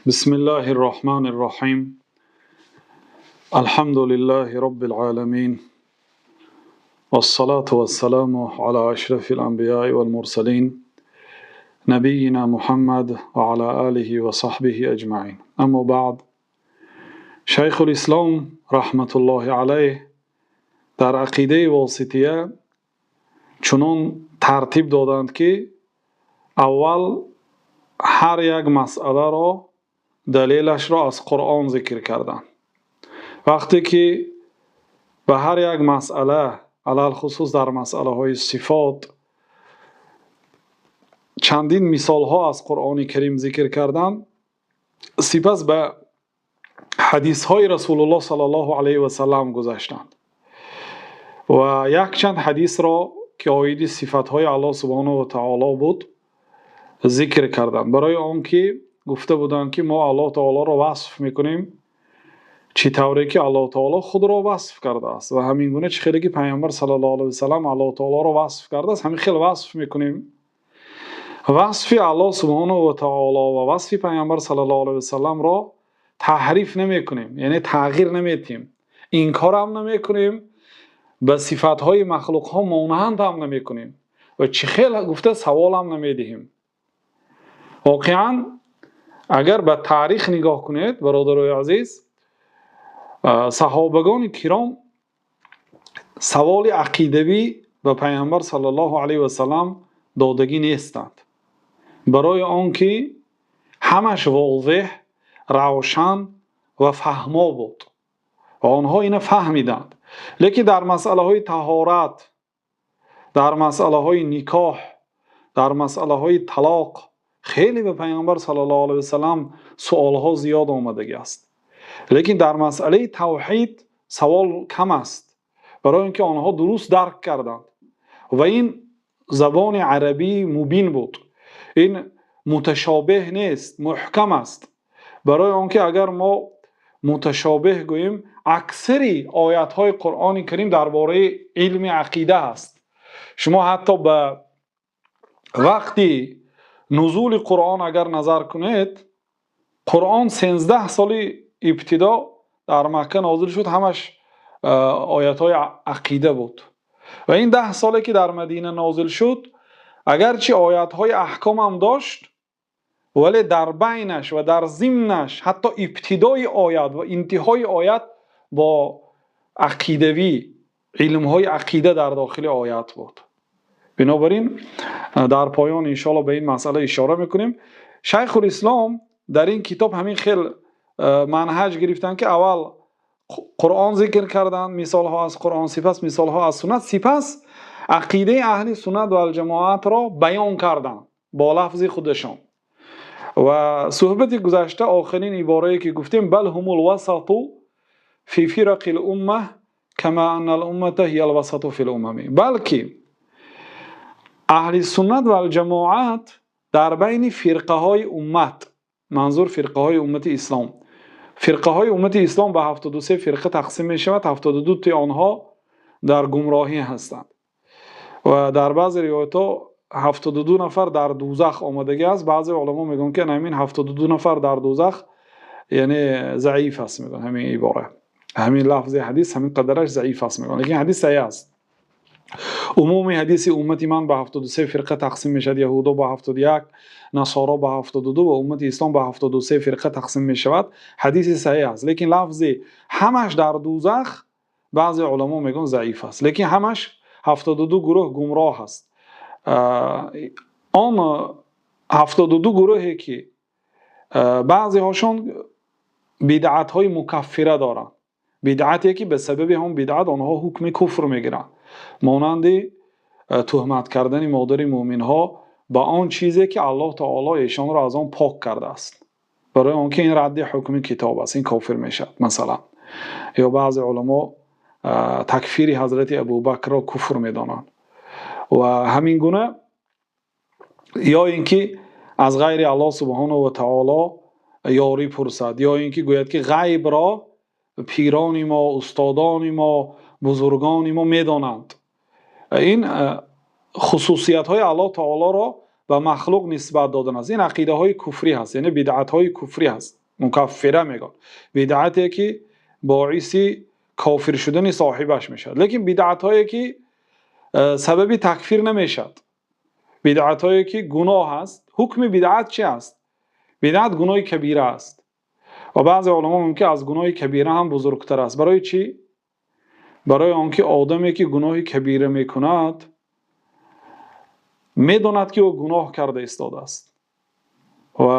Бисмиллаҳир Роҳманир Роҳим. Алҳамду лиллаҳи роббил оламин. Вассалату вассаламу ала ашрафил анбияи вал мурсалин. Набийина Муҳаммад ва ала олиҳи ва саҳбиҳи аҷмаин. Аммо баъд. Шайхул Ислом раҳматуллоҳи алайҳ дар ақидаи Восития чунон тартиб доданд, ки аввал ҳар як масъаларо далелашро аз Қуръон зикр карданд. Вақте ки ба ҳар як масъала, алалхусус дар масъалаҳои сифот, чандин мисолҳо аз Қуръони Карим зикр карданд, сипас ба ҳадисҳои Расулуллоҳ саллаллоҳу алайҳи васаллам гузаштанд ва якчанд ҳадисро, ки оиди сифатҳои Аллоҳ субҳонаҳу ва таъоло буд, зикр карданд. Барои он ки гуфта буданд, ки мо Аллоҳ таъолоро васф мекунем чӣ тавре ки Аллоҳ таъоло худро васф кардааст ва ҳамин гуна чӣ хеле ки Паёмбар саллаллоҳу алайҳи васаллам Аллоҳ таъолоро васф кардааст, ҳамин хел васф мекунем. Васфи Аллоҳ субҳонаҳу ва таъоло ва васфи Паёмбар саллаллоҳу алайҳи васалламро таҳриф намекунем, яъне тағйир намедиҳем, инкор ҳам намекунем, ба сифатҳои махлуқҳо монанд ҳам намекунем ва чӣ хел гуфта савол ҳам намедиҳем. Воқеан агар ба таърих нигоҳ кунед, бародарони азиз, саҳобагони киром саволи ақидавӣ ба Паёмбар саллаллоҳу алайҳи васаллам додагӣ нестанд. Барои он ки ҳамаш возеҳ, равшан ва фаҳмо буд ва онҳо инро фаҳмиданд. Лекин дар масъалаҳои таҳорат, дар масъалаҳои никоҳ, дар масъалаҳои талоқ хеле ба Паёмбар саллаллоҳу алайҳи васаллам саволҳо зиёд омадагӣ аст. Лекин дар масъалаи тавҳид савол кам аст, барои инки онҳо дуруст дарк карданд ва ин забони арабии мубин буд. Ин муташобеҳ нест, муҳкам аст. Барои онки агар мо муташобеҳ гӯем, аксари оятҳои Қуръони Карим дар бораи илми ақида аст. Шумо ҳатто ба вақти нузули Қуръон агар назар кунед, Қуръон 13 соли ибтидо дар Макка нозил шуд, ҳамаш оятҳои ақида буд. Ва ин 10 соле ки дар Мадина нозил шуд, агарчи оятҳои аҳком ҳам дошт, вале дар байнаш ва дар зимнаш ҳатто ибтидои оят ва интиҳои оят бо ақидавӣ, илмҳои ақида дар дохили оят буд. Бинобар ин дар поён иншоаллоҳ ба ин масъала ишора мекунем. Шайхулислом дар ин китоб ҳамин хел манҳаҷ гирифтанд, ки аввал Қуръон зикр карданд, мисолҳо аз Қуръон, сипас мисолҳо аз суннат, сипас ақидаи аҳли суннат вал ҷамоатро баён карданд бо лафзи худашон. Ва суҳбати гузашта охирин иборае ки гуфтем, бал ҳумул васату фи фирақил умма кама аннал уммата ҳиял васату фил умам. Балки аҳли суннат вал ҷамоат дар байни фирқаҳои уммат, манзур фирқаҳои уммати ислом, фирқаҳои уммати ислом ба 73 фирқа тақсим мешавад, 72 тои онҳо дар гумроҳӣ ҳастанд ва дар баъзе ривоятҳо 72 нафар дар дӯзах омадагӣ аст. Баъзе уламо мегӯянд, ки ҳамин 72 нафар дар дӯзах, яъне заиф аст, мегӯянд ҳамин ибора, ҳамин лафзи ҳадис ҳамин қадараш заиф аст, мегӯянд, лекин ҳадис саҳеҳ аст. Умуми ҳадиси уммати ман ба 73 фирқа тақсим мешавад, яҳудо ба 71, насоро ба 72 ва уммати ислом ба 73 фирқа тақсим мешавад. Ҳадиси саҳеҳ аст, лекин лафзи ҳамаш дар дӯзах баъзе уламо мегӯянд заиф аст, лекин ҳамаш 72 гурӯҳ гумроҳ аст. Он 72 гурӯҳе ки баъзеҳошон бидъатҳои мукаффира доранд, бидъате ки ба сабаби ҳам бидъат онҳо ҳукми куфр мегиранд, монанди туҳмат кардани модари мӯъминҳо ба он чизе ки Аллоҳ таъоло эшонро аз он пок кардааст, барои он ки ин радди ҳукми китоб аст, ин кофир мешавад масалан. Ё баъзе уламо такфири ҳазрати Абубакрро куфр медонанд ва ҳамин гуна, ё инки аз ғайри Аллоҳ субҳонаҳу ва таъоло ёрӣ пурсад, ё инки гӯяд ки ғайбро пирони мо, устодони мо, бузургони мо медонанд. Ин хусусиятҳои Аллоҳ таъолоро ба махлуқ нисбат додан аст. Ин ақидаҳои куфрӣ ҳаст, яъне бидъатҳои куфрӣ ҳаст. Мукаффира мегӯянд. Бидъате ки боиси кофир шудани соҳибаш мешавад. Лекин бидъатҳое ки сабаби такфир намешавад. Бидъатҳое ки гуноҳ аст. Ҳукми бидъат чӣ аст? Бидъат гуноҳи кабира аст. Ва баъзе уламо мегӯянд ки аз гуноҳи кабира ҳам бузургтар аст. Барои чӣ? Барои онки одаме ки гуноҳи кабира мекунад медонад ки ӯ гуноҳ карда истодааст ва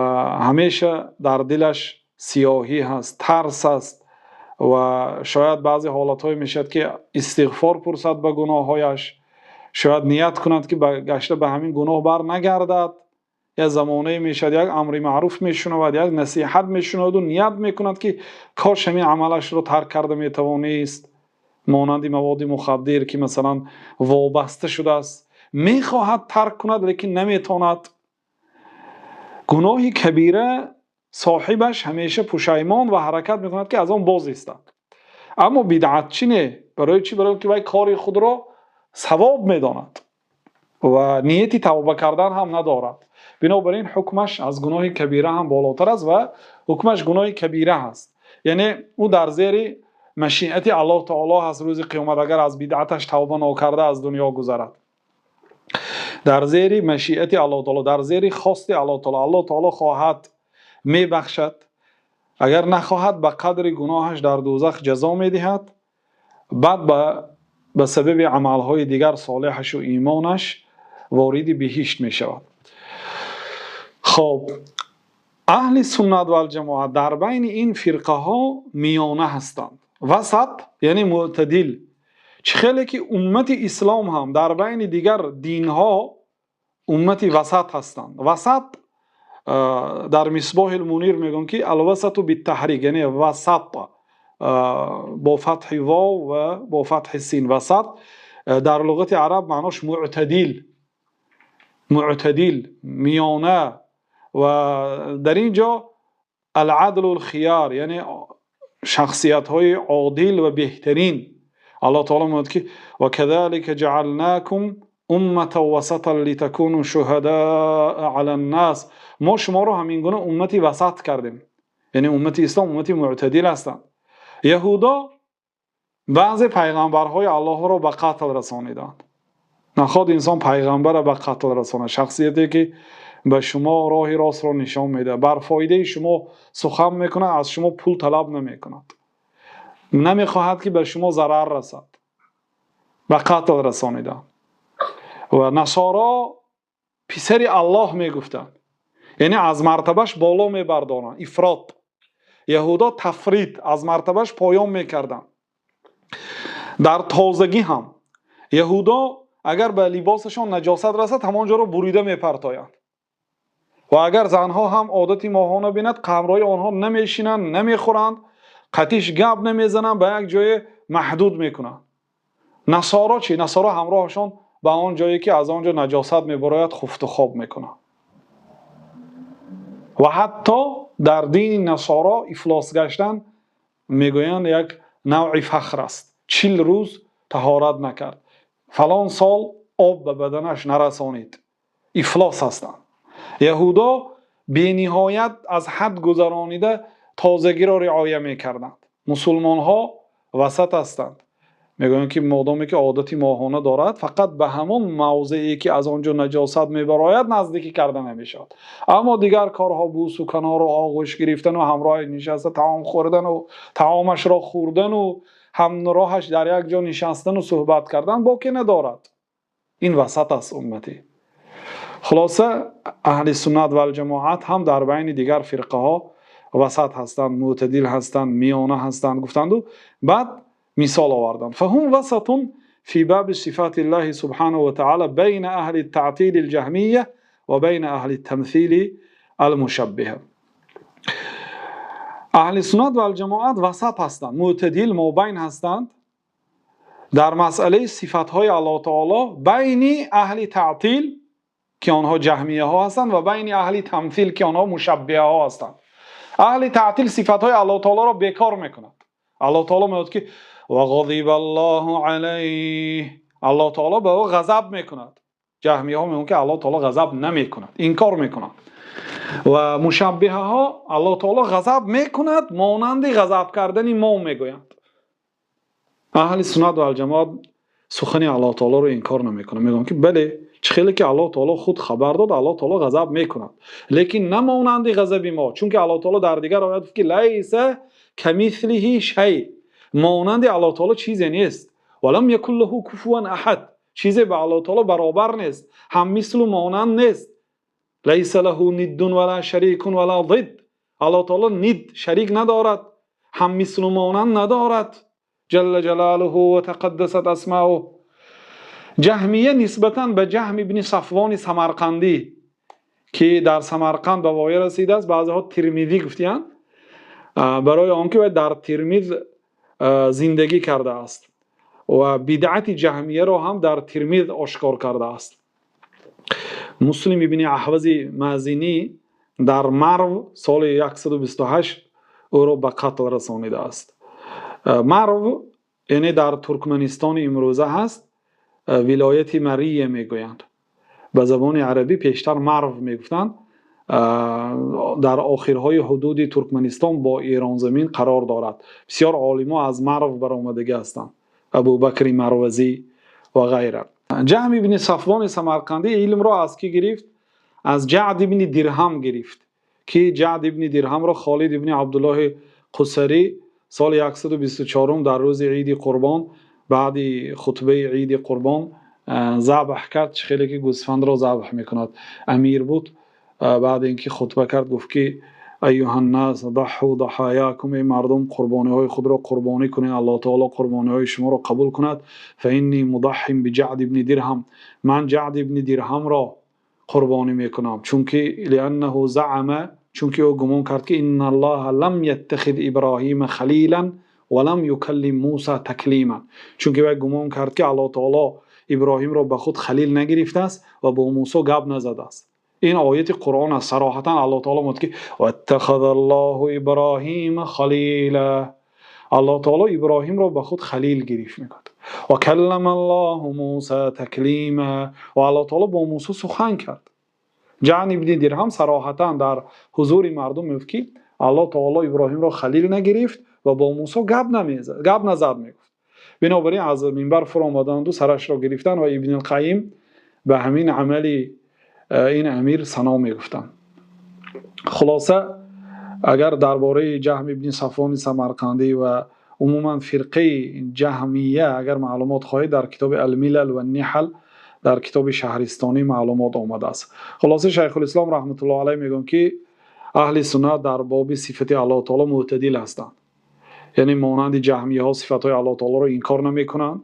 ҳамеша дар дилаш сиёҳӣ ҳаст, тарс аст ва шояд баъзе ҳолатҳое мешавад ки истиғфор пурсад ба гуноҳҳояш, шоядният кунад ки гашта ба ҳамин гуноҳ бар нагардад. Як замонае мешавад як амри маъруф мешунавад, як насиҳат мешунавад ваният мекунад ки кош ҳамин амалашро тарк карда метавонист. Монанди маводи мухаддир ки масалан вобаста шудааст, мехоҳад тарк кунад лекин наметавонад. Гуноҳи кабира соҳибаш ҳамеша пушаймон ва ҳаракат мекунад ки аз он боз истад. Аммо бидъат чӣ не? Барои чӣ? Барои инки вай кори худро савоб медонад ва нияти тавба кардан ҳам надорад. Бинобар ин ҳукмаш аз гуноҳи кабира ҳам болотар аст ва ҳукмаш гуноҳи кабира аст. Яъне ӯ дар зери машиати Аллоҳи таъоло ҳаст рӯзи қиёмат агар аз бидъаташ тавба накарда аз дунё гузарад. Дар зери машиати Аллоҳи таъоло, дар зери хости Аллоҳи таъоло, Аллоҳи таъоло хоҳад мебахшад, агар нахоҳад ба қадри гуноҳаш дар дӯзах ҷазо медиҳад, баъд ба сабаби аъмолҳои дигар солеҳаш ва имонаш вориди биҳишт мешавад. Хуб, аҳли суннат вал ҷамоат дар байни ин фирқаҳо миёна ҳастанд. Васат яъне мӯътадил. Чӣ хеле ки уммати ислом ҳам дар байни дигар динҳо уммати васат ҳастанд. Васат дар Мисбоҳул Мунир мегӯянд ки ал-васату бит-таҳрик, яъне васат бо фатҳи вов ва бо фатҳи син, васат дар луғати араб маъноаш мӯътадил, мӯътадил, миёна ва дар инҷо ал-адлул хиёр, яъне шахсиятҳои одил ва беҳтарин. Аллоҳи таъоло мегӯяд ки ва казалика ҷаъалнакум умматан васатан литакуну шуҳадаа алан-нос. Мо шуморо ҳамин гуна уммати васат кардем. Яъне уммати ислом уммати мӯътадил ҳастанд. Яҳудо баъзе паёмбарҳои Аллоҳро ба қатл расониданд. Нахоҳад инсон паёмбарро ба қатл расонад, шахсияте ки ба шумо роҳи ростро нишон медиҳад, бар фоидаи шумо сухан мекунад, аз шумо пул талаб намекунад, намехоҳад ки ба шумо зарар расад, ба қатл расониданд. Ва насоро писари Аллоҳ мегуфтанд, яъне аз мартабаш боло мебардоранд, ифрот. Яҳудо тафрит, аз мартабаш поён мекарданд. Дар тозагӣ ҳам яҳудо агар ба либосашон наҷосат расад, ҳамонҷоро бурида мепартоянд. Ва агар занҳо ҳам одати моҳона бинанд, ҳамроҳи онҳо намешинанд, намехӯранд, қатиш гап намезананд, ба як ҷои маҳдуд мекунанд. Насоро чӣ? Насоро ҳамроҳашон ба он ҷое ки аз он ҷо наҷосат мебарояд хуфту хоб мекунанд. Ва ҳатто дар дини насоро ифлос гаштан мегӯянд як навъи фахр аст. 40 рӯз таҳорат накард, фалон сол об ба баданаш нарасонид, ифлос ҳастанд. Яҳудо бениҳоят аз ҳад гузаронида тозагиро риоя мекарданд. Мусулмонҳо васат ҳастанд. Мегӯянд ки модоме ки одати моҳона дорад, фақат ба ҳамон мавзее ки аз он ҷо наҷосат мебарояд наздикӣ карда намешавад. Аммо дигар корҳо, бӯс ва канор ва оғӯш гирифтан ва ҳамроҳ нишаста таом хӯрдан ва таомашро хӯрдан ва ҳамроҳаш дар як ҷо нишастан ва суҳбат кардан боке надорад. Ин васат аст умматӣ. Хулоса аҳли суннат вал ҷамоат ҳам дар байни дигар фирқаҳо васат ҳастанд, мӯътадил ҳастанд, миёна ҳастанд гуфтанд ва баъд мисол оварданд. Фаҳум васатун фи боби сифатиллаҳи субҳонаҳу ва таъоло байна аҳлит таътилил ҷаҳмийя ва байна аҳлит тамсилил мушаббиҳа. Аҳли суннат вал ҷамоат васат ҳастанд, мӯътадил мобайн ҳастанд дар масъалаи сифатҳои Аллоҳи таъоло байни аҳли таътил ки онҳо ҷаҳмияҳо ҳастанд ва байни аҳли тамсил ки онҳо мушаббиҳаҳо ҳастанд. Аҳли таътил сифатҳои Аллоҳи таъолоро бекор мекунад. Аллоҳи таъоло мегӯяд ки ва ғазибаллоҳу алайҳ, Аллоҳи таъоло ба ӯ ғазаб мекунад. Ҷаҳмияҳо мегӯянд, ки Аллоҳи таъоло ғазаб намекунад, инкор мекунанд. Ва мушаббиҳаҳо Аллоҳи таъоло ғазаб мекунад монанди ғазаб кардани мо мегӯянд. Аҳли суннат вал ҷамоат сухани Аллоҳи таъолоро инкор намекунанд. Мегӯянд, ки бале, чӣ хеле ки Аллоҳи таъоло худ хабар дод, Аллоҳи таъоло ғазаб мекунад, лекин на монанди ғазаби мо. Чунки Аллоҳи таъоло дар дигар оятҳо гуфт, ки лайса камислиҳи шай, монанди Аллоҳи таъоло чизе нест. Ва лам якун лаҳу куфуван аҳад, чизе ба Аллоҳи таъоло баробар нест, ҳам мисл ва монанд нест. Лайса лаҳу ниддун ва ло шарикун ва ло зидд. Аллоҳи таъоло нидд, шарик надорад, ҳам мисл ва монанд надорад. Ҷалла ҷалолаҳу ва тақаддасат асмоуҳ. Ҷаҳмия нисбатан ба Ҷаҳм ибни Сафвон Самарқандӣ, ки дар Самарқанд ба воя расидааст, баъзеҳо Термизӣ гуфтаанд, барои он ки дар Термиз зиндагӣ кардааст ва бидъати ҷаҳмияро ҳам дар Термиз ошкор кардааст. Муслим ибни Аҳваз Мозинӣ дар Марв соли 128 ӯро ба қатл расонидааст. Марв яъне дар Туркманистони имрӯза ҳаст, вилояти Мария мегӯянд. Ба забони арабӣ пештар Марв мегуфтанд. Дар охирҳои ҳудуди Туркманистон бо Эрон замин қарор дорад. Бисёр олимҳо аз Марв баромадагӣ ҳастанд. Абӯбакр Марвазӣ ва ғайра. Ҷаҳм ибни Сафвон Самарқандӣ илмро аз кӣ гирифт? Аз Ҷаъд ибни Дирҳам гирифт, ки Ҷаъд ибни Дирҳамро Холид ибни Абдуллоҳ Қусарӣ соли 124 дар рӯзи Иди Қурбон баъди хутбаи Иди Қурбон забҳ кард. Чӣ хеле ки гӯсфандро забҳ мекунад. Амир буд. Баъд инки хутба кард гуфт, ки айюҳан-нос заҳҳу заҳоякум, эй мардум қурбониҳои худро қурбонӣ кунед, Аллоҳи таъоло қурбониҳои шуморо қабул кунад. Фаиннӣ музаҳҳин биҷаъд ибни Дирҳам, ман Ҷаъд ибни Дирҳамро қурбонӣ мекунам, чунки лианнаҳу заъама, чунки ӯ гумон кард, ки инналлоҳа лам яттахиз Иброҳима халилан ва лам юкаллим Мӯсо таклима, чунки ӯ гумон кард, ки Аллоҳи таъоло Иброҳимро ба худ халил нагирифтааст ва бо Мӯсо гап назадааст. Ин ояти Қуръон аст. Сароҳатан Аллоҳи таъоло мегӯяд, ки ваттахазаллоҳу Иброҳима халила, Аллоҳи таъоло Иброҳимро ба худ халил гирифт мегӯяд. Ва калламаллоҳу Мӯсо таклима, ва Аллоҳи таъоло бо Мӯсо сухан кард. Ҷаъд ибни Дирҳам сароҳатан дар ҳузури мардум мегуфт, ки Аллоҳи таъоло Иброҳимро халил нагирифт ва бо Мӯсо гап намезад, гап назад мегуфт. Бинобар ин аз минбар фуромаданд ва сарашро гирифтанд ва Ибни Қайим ба ҳамин амали ин амир сано мегуфтанд. Хулоса, агар дар бораи Ҷаҳм ибни Сафвон Самарқандӣ ва умуман фирқаи Ҷаҳмия агар маълумот хоҳед, дар китоби Ал-Милал ван-Ниҳал дар китоби Шаҳристонӣ маълумот омадааст. Хулоса, Шайхулислом раҳматуллоҳи алайҳ мегӯянд, ки аҳли суннат дар боби сифати Аллоҳи таъоло мӯътадил ҳастанд. Яъне монанди ҷаҳмияҳо сифатҳои Аллоҳи таъолоро инкор намекунанд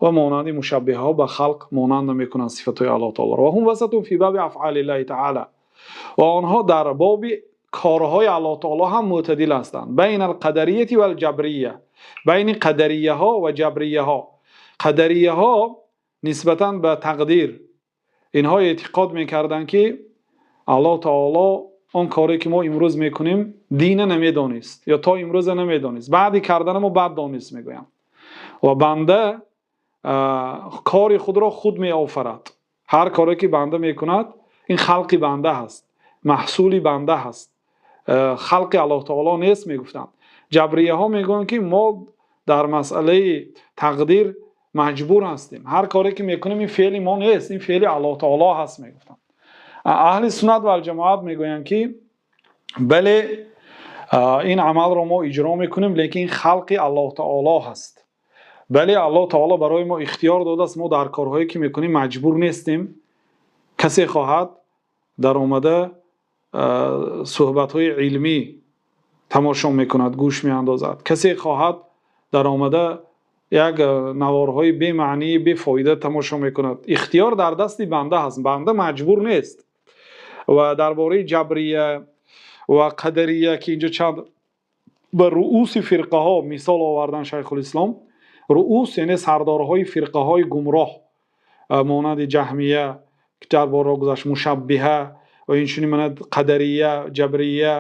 ва монанди мушаббиҳаҳо ба халқ монанд намекунанд сифатҳои Аллоҳи таъолоро. Ва ҳум васатун фи боби афъолиллоҳи таъоло, ва онҳо дар боби корҳои Аллоҳи таъоло ҳам мӯътадил ҳастанд. Байнал қадарияти вал ҷабрия, байни қадарияҳо ва ҷабрияҳо. Қадарияҳо нисбатан ба тақдир инҳо эътиқод мекарданд, ки Аллоҳи таъоло он коре ки мо имрӯз мекунем динро намедонист ё то имрӯз намедонист, баъд кардани мо баъд донист мегӯянд. Ва банда кори худро худ меофарад. Ҳар коре ки банда мекунад ин халқи банда ҳаст, маҳсули банда ҳаст, халқи Аллоҳи таъоло нест мегуфтанд. Ҷабрияҳо мегӯянд, ки мо дар масъалаи тақдир маҷбур ҳастем, ҳар коре ки мекунем ин феъли мо нест, ин феъли Аллоҳи таъоло ҳаст мегуфтанд. Аҳли суннат вал ҷамоат мегӯянд, ки бале, ин амалро мо иҷро мекунем, лекин халқи Аллоҳи таъоло ҳаст. Бале, Аллоҳи таъоло барои мо ихтиёр додааст, мо дар корҳое ки мекунем маҷбур нестем. Касе хоҳад дар омада суҳбатҳои илмӣ тамошо мекунад, гӯш меандозад. Касе хоҳад дар омада як наворҳои бемаънӣ, бефоида тамошо мекунад. Ихтиёр дар дасти банда ҳаст, банда маҷбур нест. Ва дар бораи ҷабрия ва қадария, ки инҷо чанд ба рууси фирқаҳо мисол овардан Шайхулислом, руус яъне сардорҳои фирқаҳои гумроҳ, монанди ҷаҳмия ки дар бора гузашт, мушаббиҳа ва инчунин монанди қадария, ҷабрия.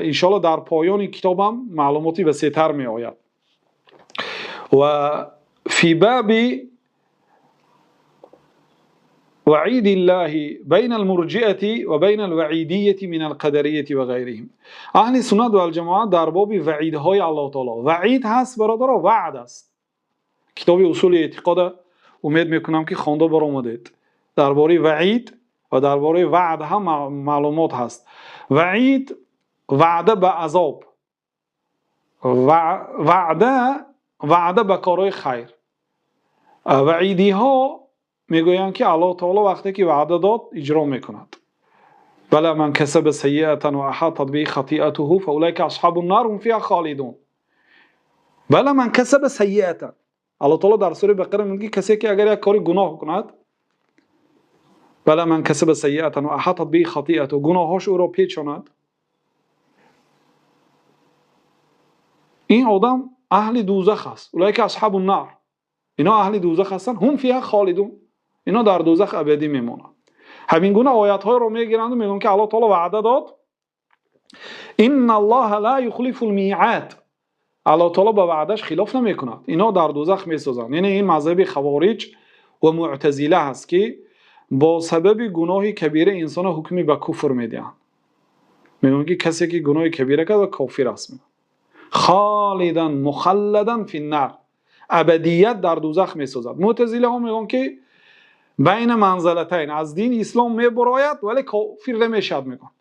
Иншоаллоҳ дар поёни китобам маълумоти васеътар меояд. Ва фи боби وعيد الله بين المرجئة وبين الوعيدية من القدرية وغيرهم. اهل سنت و الجماعت дар боби ваъидҳои Аллоҳ таоло, ваъид ҳаст, бародаро, ваъд аст. Китоби усули эътиқода умед мекунам, ки хонда баромадед. Дар бораи ваъид ва дар бораи ваъд ҳам маълумот ҳаст. Ваъид, ваъда ба азоб, ваъда ба корҳои хайр. Ваъидиҳо мегӯянд, ки Аллоҳ таоло вақте ки ваъда дод, иҷро мекунад. بلى من كسب سيئة وأحاطت به خطيئته فأولئك أصحاب النار هم فيها خالدون. بلى من كسب سيئة. Аллоҳ таоло дар сураи Бақара мегӯяд, ки касе ки агар як кори гуноҳ кунад, بلى من كسب سيئة وأحاطت به خطيئته, гуноҳҳош ӯро печонад, ин одам аҳли дӯзах аст. أولئك أصحاب النار, ино аҳли дӯзах ҳастанд. هم فيها خالدون, ино дар дӯзах абадӣ мемонанд. Ҳамин гуна оятҳоро мегиранд, мегӯянд, ки Аллоҳ таоло ваъда дод. إن الله لا يخلف الميعاد, Аллоҳ таоло ба ваъдаш хилоф намекунад. Ино дар дӯзах месозанд. Яъне ин мазҳаби хавориҷ ва муътазила ҳаст, ки бо сабаби гуноҳи кабира инсонро ҳукми ба куфр медиҳанд. Мегӯянд, ки касе ки гуноҳи кабира кард, кофир аст. خالدا مخلدا في النار, абадият дар дӯзах месозад. Муътазилаҳо мегӯянд, ки بين منزلتين, аз дини ислом мебарояд, вале кофир намешавад. Мегӯянд,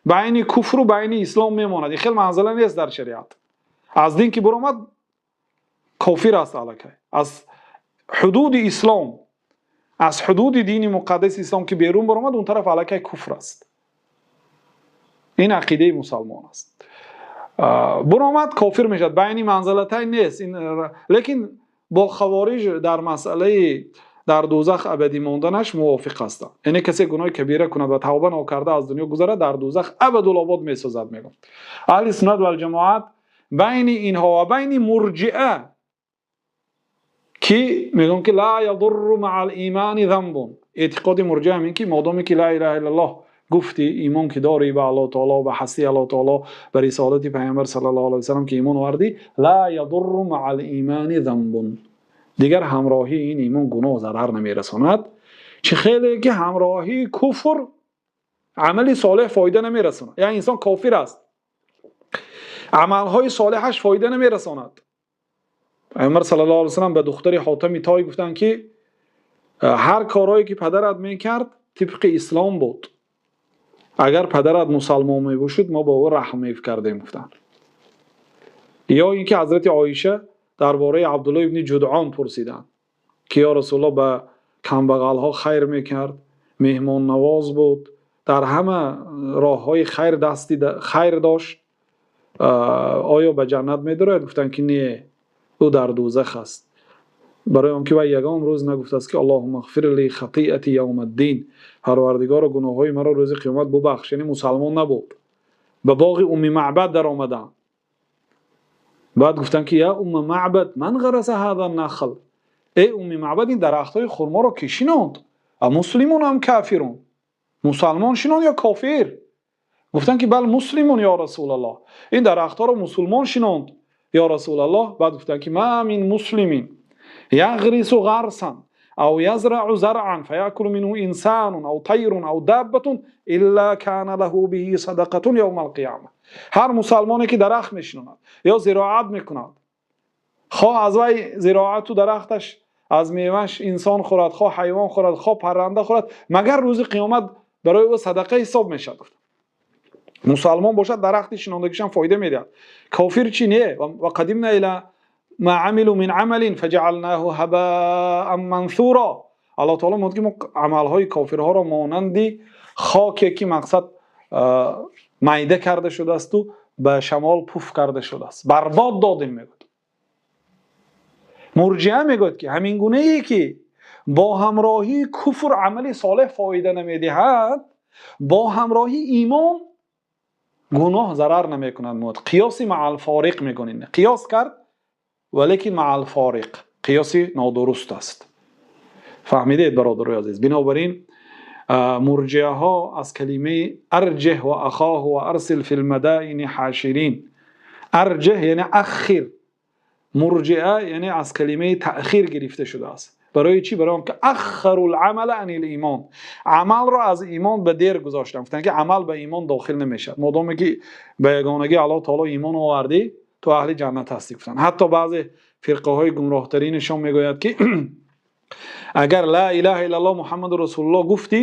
байни куфру байни ислом мемонад. Ин хел манзила нест дар шариат. Аз дин ки баромад, кофир аст аллакай. Аз ҳудуди ислом, аз ҳудуди дини муқаддаси ислом ки берун баромад, он тараф аллакай куфр аст. Ин ақидаи мусалмон аст. Баромад, кофир мешавад, байни манзилатайн нест. Лекин бо хавориҷ дар масъалаи дар дӯзах абадӣ монданаш мувофиқ ҳастанд. Яъне касе гуноҳи кабира кунад ва тавба нокарда аз дунё гузарад, дар дӯзах абадулобод месозад, мегӯяд. Аҳли суннат валҷамоат байни инҳо ва байни мурҷиа, ки мегӯянд, ки لا يضر مع الإيمان ذنب. Эътиқоди мурҷиа ҳам ин ки модоме ки ла илаҳа иллаллоҳ гуфтӣ, имон ки дорӣ ба Аллоҳ таоло, ба ҳастии Аллоҳ таоло, ба рисолати Пайғамбар саллаллоҳу алайҳи васаллам ки имон овардӣ, لا يضر مع الإيمان ذنب, дигар ҳамроҳии ин имон гуноҳ зарар намерасонад. Чӣ хеле ки ҳамроҳии куфр амали солеҳ фоида намерасонад. Яъне инсон кофир аст, амалҳои солеҳаш фоида намерасонад. Пайғамбар саллаллоҳу алайҳи васаллам ба духтари Ҳотами Той гуфтанд, ки ҳар корҳое ки падарат мекард, тибқи ислом буд. Агар падарат мусалмон мебошид, мо ба ӯ раҳм мекардем, гуфтанд. Ё ин ки ҳазрати Оиша дар бораи Абдулло ибни Ҷудъон пурсиданд, ки ё Расулуллоҳ, ба камбағалҳо хайр мекард, меҳмоннавоз буд, дар ҳама роҳҳои хайр дасти хайр дошт, оё ба ҷаннат медарояд? Гуфтанд, ки не, ӯ дар дӯзах аст, барои он ки вай ягон рӯз нагуфтааст, ки اللهم اغفر لي خطيئتي يوم الدين, Парвардигоро, гуноҳҳои маро рӯзи қиёмат бубахш. Яъне мусалмон набуд. Ба боғи Умми Маъбад даромаданд. Баъд гуфтанд, ки يا أم معبد، من غرس هذا النخل? Эй Умми Маъбад, ин дарахтҳои хурморо ки шинонд? أمسلم أم كافر? Мусалмон шинонд ё кофир? Гуфтанд, ки بل مسلم يا رسول الله, ин дарахтҳоро мусулмон шинонд, ё Расулаллоҳ. Баъд гуфтанд, ки ما من مسلم يغرس غرسا أو يزرع زرعا فيأكل منه إنسان أو طير أو دابة إلا كان له به صدقة يوم القيامة. Ҳар мусалмоне ки дарахт мешинонад ё зироат мекунад, хоҳ аз вай зироату дарахташ, аз меваш инсон хӯрад, хоҳ ҳайвон хӯрад, хоҳ парранда хӯрад, магар рӯзи қиёмат барои ӯ садақа ҳисоб мешавад. Мусалмон бошад, дарахти шинондагишам фоида медиҳад. Кофир чи? Не. وقدمنا إلى ما عملوا من عمل فجعلناه هباء منثورا. Аллоҳ таоло мегӯяд, ки мо амалҳои кофирҳоро монанди хоке, ки мақсад майда карда шудаасту ба шамол пуф карда шудааст, барбод додем, мегӯяд. Мурҷиа мегӯяд, ки ҳамин гунае ки бо ҳамроҳии куфр амали солеҳ фоида намедиҳад, бо ҳамроҳии имон гуноҳ зарар намекунад. Қиёси مع الفارق мекунед. Қиёс кард, валекин مع الفارق, қиёси нодуруст аст. Фаҳмидед, бародарои азиз? Бинобар ин мурҷиаҳо аз калимаи أرجه وأخاه وأرسل في المدائن حاشرين. أرجه яъне أخر. Мурҷиа яъне аз калимаи таъхир гирифта шудааст. Барои чӣ? Барои он ки أخروا العمل عن الإيمان, амалро аз имон ба дер гузоштанд. Гуфтанд, ки амал ба имон дохил намешавад. Модоме ки ба ягонагии Аллоҳи таъоло имон овардӣ, ту аҳли ҷаннат ҳастӣ, гуфтанд. Ҳатто баъзе фирқаҳои гумроҳтаринашон мегӯяд, ки агар لا إله إلا الله محمد رسول الله гуфтӣ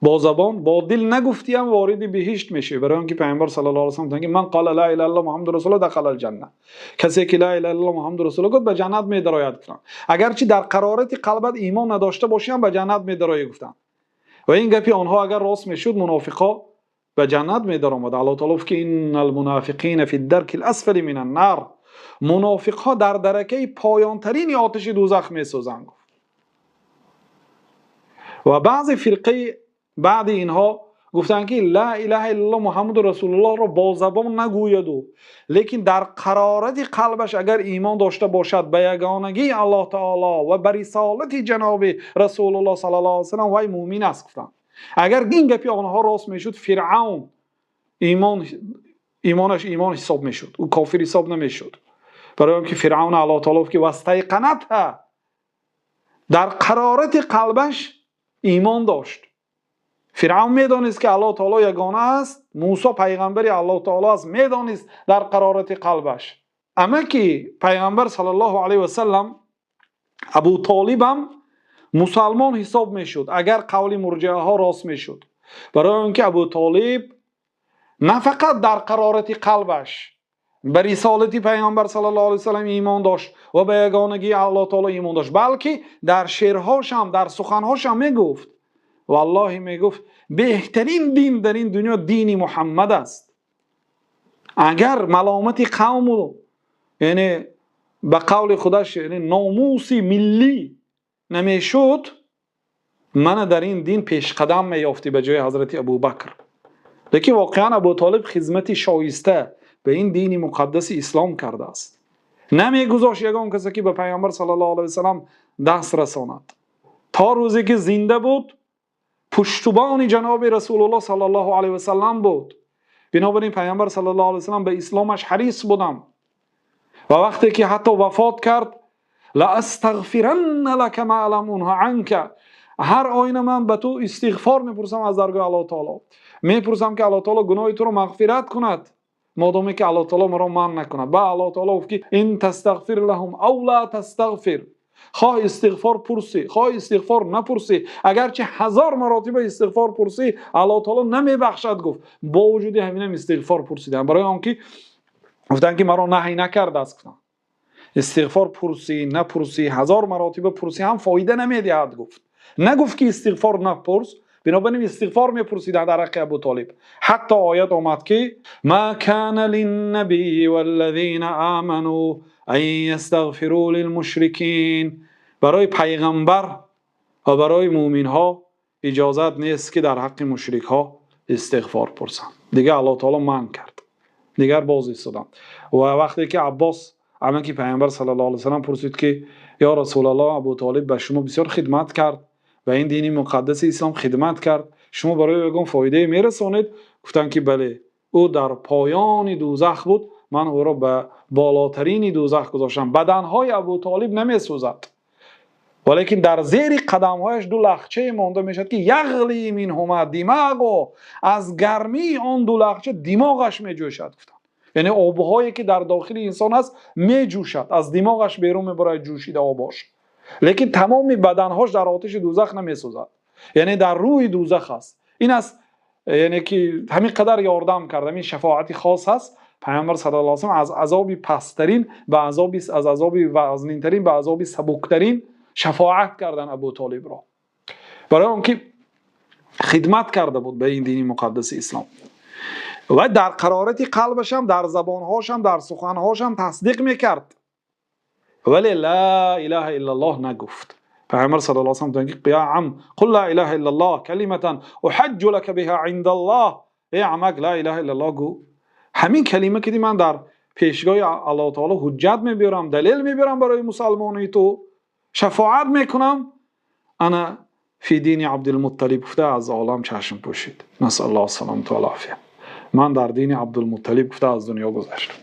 бо забон, бо дил нагуфтӣ ҳам вориди биҳишт мешавӣ. Барои он ки Паёмбар صلى الله عليه وسلم гуфтанд, ки من قال لا إله إلا الله محمد رسول الله دخل الجنة. Касе ки لا إله إلا الله محمد رسول الله гуфт, ба ҷаннат медарояд, гуфтанд. Агарчи дар қарорати қалбат имон надошта бошӣ ҳам, ба ҷаннат медароӣ, гуфтанд. Ва ин гапи онҳо агар рост мешуд, мунофиқо ба ҷаннат медаромад. Аллоҳ таъоло гуфт, ки إن المنافقين في الدرك الأسفل من النار. Мунофиқҳо дар даракаи поёнтарини оташи дӯзах месӯзанд, гуфт. Ва баъзе фирқаи баъди инҳо гуфтанд, ки لا إله إلا الله محمد رسول الله ро бо забон нагӯяду, лекин дар қарорати қалбаш агар имон дошта бошад ба ягонагии Аллоҳ таъоло ва ба рисолати ҷаноби Расулуллоҳ صلى الله عليه وسلم, вай мӯмин аст, гуфтанд. Агар ин гапи онҳо рост мешуд, Фиръавн имонаш имон ҳисоб мешуд, ӯ кофир ҳисоб намешуд. Барои он ки Фиръавн Аллоҳ таъоло гуфт, ки واستيقنتها, дар қарорати қалбаш имон дошт. Фиръавн медонист, ки Аллоҳ таъоло ягона аст, Мусо пайғамбари Аллоҳ таъоло аст, медонист дар қарорати қалбаш. Амаки Пайғамбар صلى الله عليه وسلم, Абу Толибам мусалмон ҳисоб мешуд, агар қавли мурҷиаҳо рост мешуд. Барои он ки Абу Толиб на фақат дар қарорати қалбаш ба рисолати Пайғамбар صلى الله عليه وسلم имон дошт ва ба ягонагии Аллоҳ таъоло имон дошт, балки дар шеърҳошам, дар суханҳошам мегуфт, валлоҳи, мегуфт, беҳтарин дин дар ин дунё дини Муҳаммад аст. Агар маломати қавму, яъне ба қавли худаш, яъне номуси миллӣ намешуд, мана дар ин дин пешқадам меёфтӣ ба ҷои ҳазрати Абубакр. Лекин воқеан Абу Толиб хизмати шоиста ба ин дини муқаддаси ислом кардааст. Намегузошт ягон касе, ки ба Пайғамбар صلى الله عليه وسلم даст расонад. То рӯзе ки зинда буд, пуштубони ҷаноби Расулуллоҳ صلى الله عليه وسلم буд. Бинобар ин Пайғамбар صلى الله عليه وسلم ба исломаш ҳарис будам. Ва вақте ки ҳатто вафот кард, لأستغفرن لك ما لم أنه عنك, ҳар оина ман ба ту истиғфор мепурсам, аз даргоҳи Аллоҳ таъоло мепурсам, ки Аллоҳ таъоло гуноҳи туро мағфират кунад, модоме ки Аллоҳ таъоло маро манъ накунад. Ба Аллоҳ таъоло гуфт, ки إن تستغفر لهم أو لا تستغفر, хоҳ истиғфор пурсӣ, хоҳ истиғфор напурсӣ, агарчи ҳазор маротиба истиғфор пурсӣ, Аллоҳ таъоло намебахшад, гуфт. Бо вуҷуди ҳаминам истиғфор пурсидам, барои он ки гуфтанд, ки маро наҳй накардааст, гуфтанд. Истиғфор пурсӣ, напурсӣ, ҳазор маротиба пурсӣ ҳам фоида намедиҳад, гуфт. Нагуфт, ки истиғфор напурс. Бинобар ин истиғфор мепурсиданд дар ҳаққи Абу Толиб. Ҳатто оят омад, ки ما كان للنبي والذين آمنوا أن يستغفروا للمشركين. Барои пайғамбар ва барои мӯминҳо иҷозат нест, ки дар ҳаққи мушрикҳо истиғфор пурсанд. Дигар Аллоҳ таъоло манъ кард, дигар боз истоданд. Ва вақте ки Аббос, амаки Пайғамбар صلى الله عليه وسلم, пурсид, ки ё Расулаллоҳ, Абу Толиб ба шумо бисёр хидмат кард, ба ин дини муқаддаси ислом хидмат кард, шумо барои ӯ ягон фоидае мерасонед? Гуфтанд, ки бале, ӯ дар поёни дӯзах буд, ман ӯро ба болотарини дӯзах гузоштам. Баданҳои Абу Толиб намесӯзад, валекин дар зери қадамҳояш ду лахчае монда мешавад, ки يغلي منهما دماغه, аз гармии он ду лахча димоғаш меҷӯшад, гуфтанд. Яъне обҳое ки дар дохили инсон аст, меҷӯшад, аз димоғаш берун мебарояд ҷӯшида обош. Лекин тамоми баданҳош дар оташи дӯзах намесӯзад, яъне дар рӯи дӯзах аст. Ин аст, яъне ки ҳамин қадар ёрдам кард, ҳамин шафоати хос аст. Пайғамбар صلى الله عليه وسلم аз азоби пасттарин ба азоби, аз азоби вазнинтарин ба азоби сабуктарин шафоат кардан Абу Толибро, барои он ки хидмат карда буд ба ин дини муқаддаси ислом ва дар қарорати қалбашам, дар забонҳошам, дар суханҳошам тасдиқ мекард, вале لا إله إلا الله нагуфт. Пайғамбар صلى الله عليه وسلم гуфтанд, ки يا عم قل لا إله إلا الله كلمة أحاج لك بها عند الله. Эй амак, لا إله إلا الله гӯ, ҳамин калима ки ман дар пешгоҳи Аллоҳ таъоло ҳуҷҷат мебиёрам, далел мебиёрам, барои мусалмонии ту шафоат мекунам. أنا في دين عبد المطلب, гуфта аз олам чашм пӯшид. نسأل الله السلامة والعافية. Ман дар дини Абдулмутталиб, гуфта аз дунё гузаштам.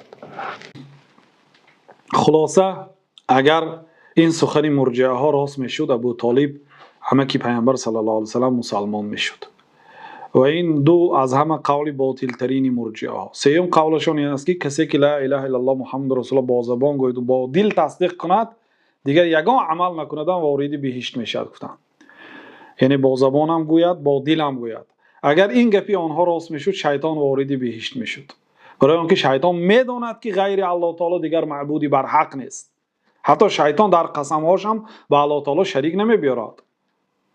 Хулоса, агар Ин сухани мурҷиаҳо рост мешуд, Абу Толиб ҳама ки паёмбар саллаллоҳу алайҳи васаллам мусулмон мешуд. Ва ин ду аз ҳама қавли ботилтарини мурҷиаҳо. Сеюм қавлашон ин аст, ки касе ки ло илаҳа иллаллоҳ Муҳаммад расулуллоҳ бо забон гӯяд ва бо дил тасдиқ кунад, дигар ягон амал накунад ҳам вориди биҳишт мешавад, гуфтанд. Яъне бо забон ҳам гӯяд, бо дил ҳам гӯяд. Агар ин гапи онҳо рост мешуд, шайтон вориди биҳишт мешуд. Барои инки шайтон медонад, ки ғайри Аллоҳи таъоло дигар маъбуде бар ҳақ нест. Ҳатто шайтон дар қасамҳояш ҳам ба Аллоҳи таъоло шарик намеоварад.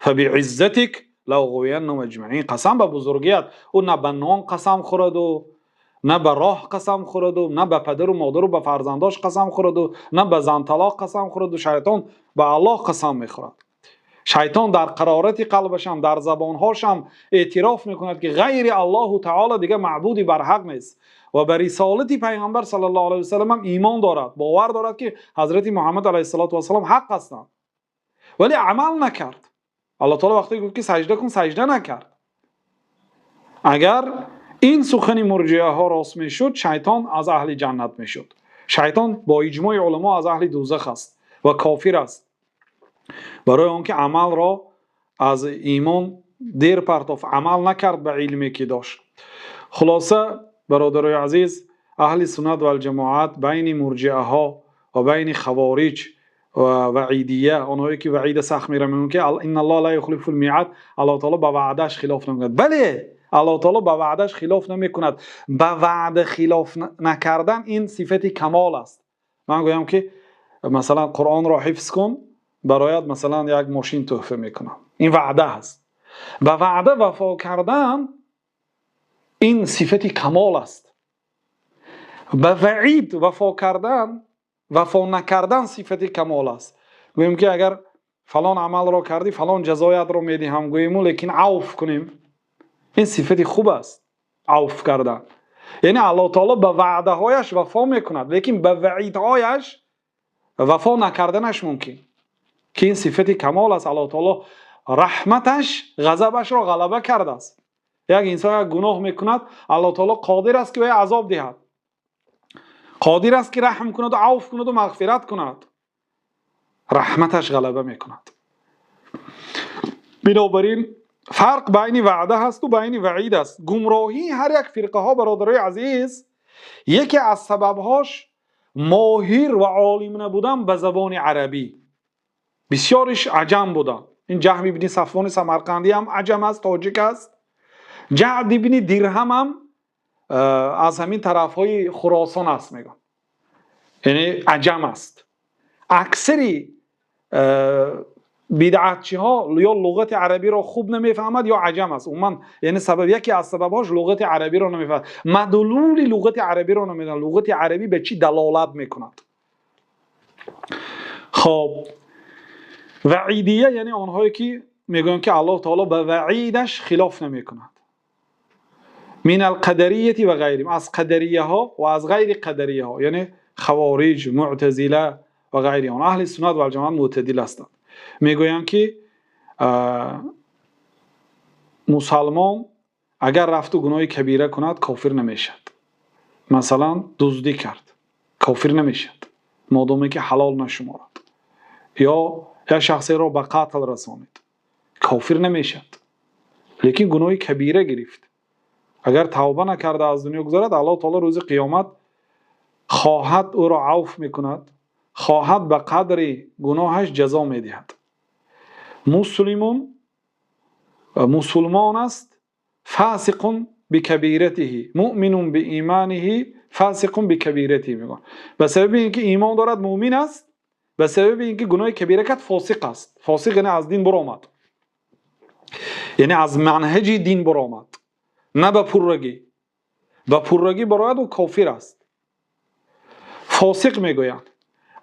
فبعزتك لأغوينهم أجمعين. Қасам ба бузургият. Ӯ на ба нон қасам хӯрд ва на ба роҳ қасам хӯрд ва на ба падару модар ва ба фарзандонаш қасам хӯрд ва на ба зани талоқ қасам хӯрд ва шайтон ба Аллоҳ қасам мехӯрад. Шайтон дар қарорати қалбаш ҳам, дар забонҳояш ҳам эътироф мекунад, ки ғайри Аллоҳи таъоло дигар маъбуде бар ҳақ нест ва ба рисолати паёмбар саллаллоҳу алайҳи васаллам ҳам имон дорад, бовар дорад, ки ҳазрати Муҳаммад алайҳиссалоту вассалом ҳақ ҳастанд. Вале амал накард. Аллоҳи таъоло вақте гуфт, ки саҷда кун, саҷда накард. Агар ин сухани мурҷиаҳо рост мешуд, шайтон аз аҳли ҷаннат мешуд. Шайтон бо иҷмои уламо аз аҳли дӯзах аст ва кофир аст. Барои онки амалро аз имон дер партофт, амал накард ба илме ки дошт. Хулоса, бародарони азиз, аҳли суннат вал ҷамоат байни мурҷиаҳо ва байни хавориҷ ва ваъидия, онҳое ки ваъида сахт мераванд, мегӯянд, ки إن الله لا يخلف الميعاد, Аллоҳи таъоло ба ваъдааш хилоф намекунад. Бале, Аллоҳи таъоло ба ваъдааш хилоф намекунад. Ба ваъда хилоф накардан ин сифати камол аст. Ман гӯям, ки масалан Қуръонро ҳифз кун, бароят масалан як мошин туҳфа мекунам. Ин ваъда аст. Ба ваъда вафо кардан ин сифати камол аст. Ба ваъид вафо кардан, вафо накардан сифати камол аст. Гӯем, ки агар фалон амалро кардӣ, фалон ҷазоятро медиҳам, гӯем, лекин авф кунем, ин сифати хуб аст, авф кардан. Яъне Аллоҳи таъоло ба ваъдаҳояш вафо мекунад, лекин ба ваъидҳояш вафо накарданаш мумкин, ки ин сифати камол аст. Аллоҳи таъоло раҳматаш ғазабашро ғалаба кардааст. Як инсон як гуноҳ мекунад, Аллоҳи таъоло қодир аст, ки ба ӯ азоб диҳад, қодир аст, ки раҳм кунад ва авф кунад ва мағфират кунад. Раҳматаш ғалаба мекунад. Бинобар ин фарқ байни ваъда ҳаст ва байни ваъид аст. Гумроҳии ҳар як фирқаҳо, бародарони азиз, яке аз сабабҳош моҳир ва олим набудан ба забони арабӣ. Бисёриш аҷам буданд. Ин Ҷаҳм ибни Сафвони Самарқандӣ ҳам аҷам аст, тоҷик аст. Ҷаъд ибни Дирҳам ҳам аз ҳамин тарафҳои Хуросон аст, мегӯянд, яъне аҷам аст. Аксари бидъатчиҳо ё луғати арабиро хуб намефаҳмад, ё аҷам аст умуман. Яъне сабаб, яке аз сабабҳош луғати арабиро намефаҳмад, мадлули луғати арабиро намедонад, луғати арабӣ ба чӣ далолат мекунад. Хоб, ваъидия, яъне онҳое ки мегӯянд, ки Аллоҳ таъоло ба ваъидаш хилоф намекунад. من القدرية وغيرهم, аз қадарияҳо ва аз ғайри қадарияҳо, яъне хавориҷ, муътазила ва ғайри он. Аҳли суннат вал ҷамоат мӯътадил ҳастанд, мегӯянд, ки мусалмон агар рафту гуноҳи кабира кунад, кофир намешавад. Масалан, дуздӣ кард, кофир намешавад, модоме ки ҳалол нашуморад, ё як шахсеро ба қатл расонид, кофир намешавад, лекин гуноҳи кабира гирифт. Агар тавба накарда аз дунё гузарад, Аллоҳ таоло рӯзи қиёмат хоҳад ӯро авф мекунад, хоҳад ба қадри гуноҳаш ҷазо медиҳад. مسلم, мусулмон аст, فاسق بكبيرته، مؤمن بإيمانه، فاسق بكبيرته мегӯянд. Ба сабаби ин ки имон дорад, муъмин аст, ба сабаби ин ки гуноҳи кабира кард, фосиқ аст. Фосиқ яъне аз дин буромад, яъне аз манҳаҷи дин буромад, на ба пуррагӣ. Ба пуррагӣ барояд, ӯ кофир аст, фосиқ мегӯянд.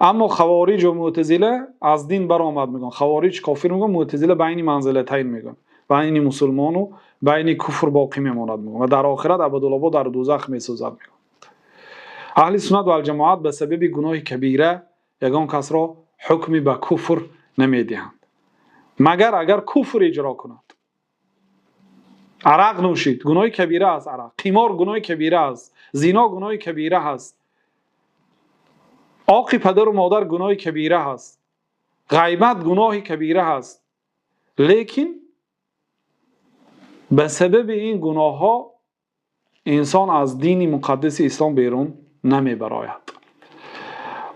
Аммо хавориҷ ва мӯътазила аз дин баромад мегӯянд. Хавориҷ кофир мегӯянд, мӯътазила байни манзилатайн мегӯянд, байни мусулмону байни куфр боқӣ мемонад мегӯянд ва дар охират абадулобод дар дӯзах месӯзад мегӯянд. Аҳли суннат валҷамоат ба сабаби гуноҳи кабира ягон касро ҳукми ба куфр намедиҳанд, магар агар куфр иҷро кунад. Арақ нӯшид, гуноҳи кабира аст арақ, қимор гуноҳи кабира аст, зино гуноҳи кабира ҳаст, оқи падару модар гуноҳи кабира ҳаст. Ғайбат гуноҳи кабира ҳаст, лекин ба сабаби ин гуноҳҳо инсон аз дини муқаддаси ислом берун намебарояд.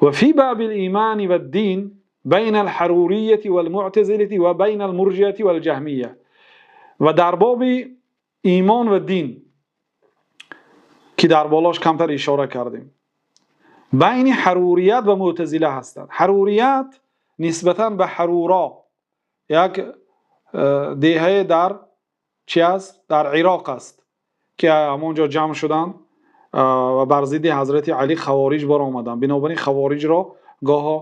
Ва фи бобил имон вад-дин байнал ҳаруриййати вал-муътазилати ва байнал муржиати вал-ҷаҳмийя. Ва дар боби имон ва дин, ки дар болош камтар ишора кардем, байни ҳарурият ва муътазила ҳастанд. Ҳарурият нисбатан ба Ҳаруро, як деҳа дар чӣ аст? Дар Ироқ аст, ки ҳамонҷо ҷамъ шуданд ва бар зидди Ҳазрати Алӣ хавориҷ баромаданд. Бинобар ин хавориҷро гоҳо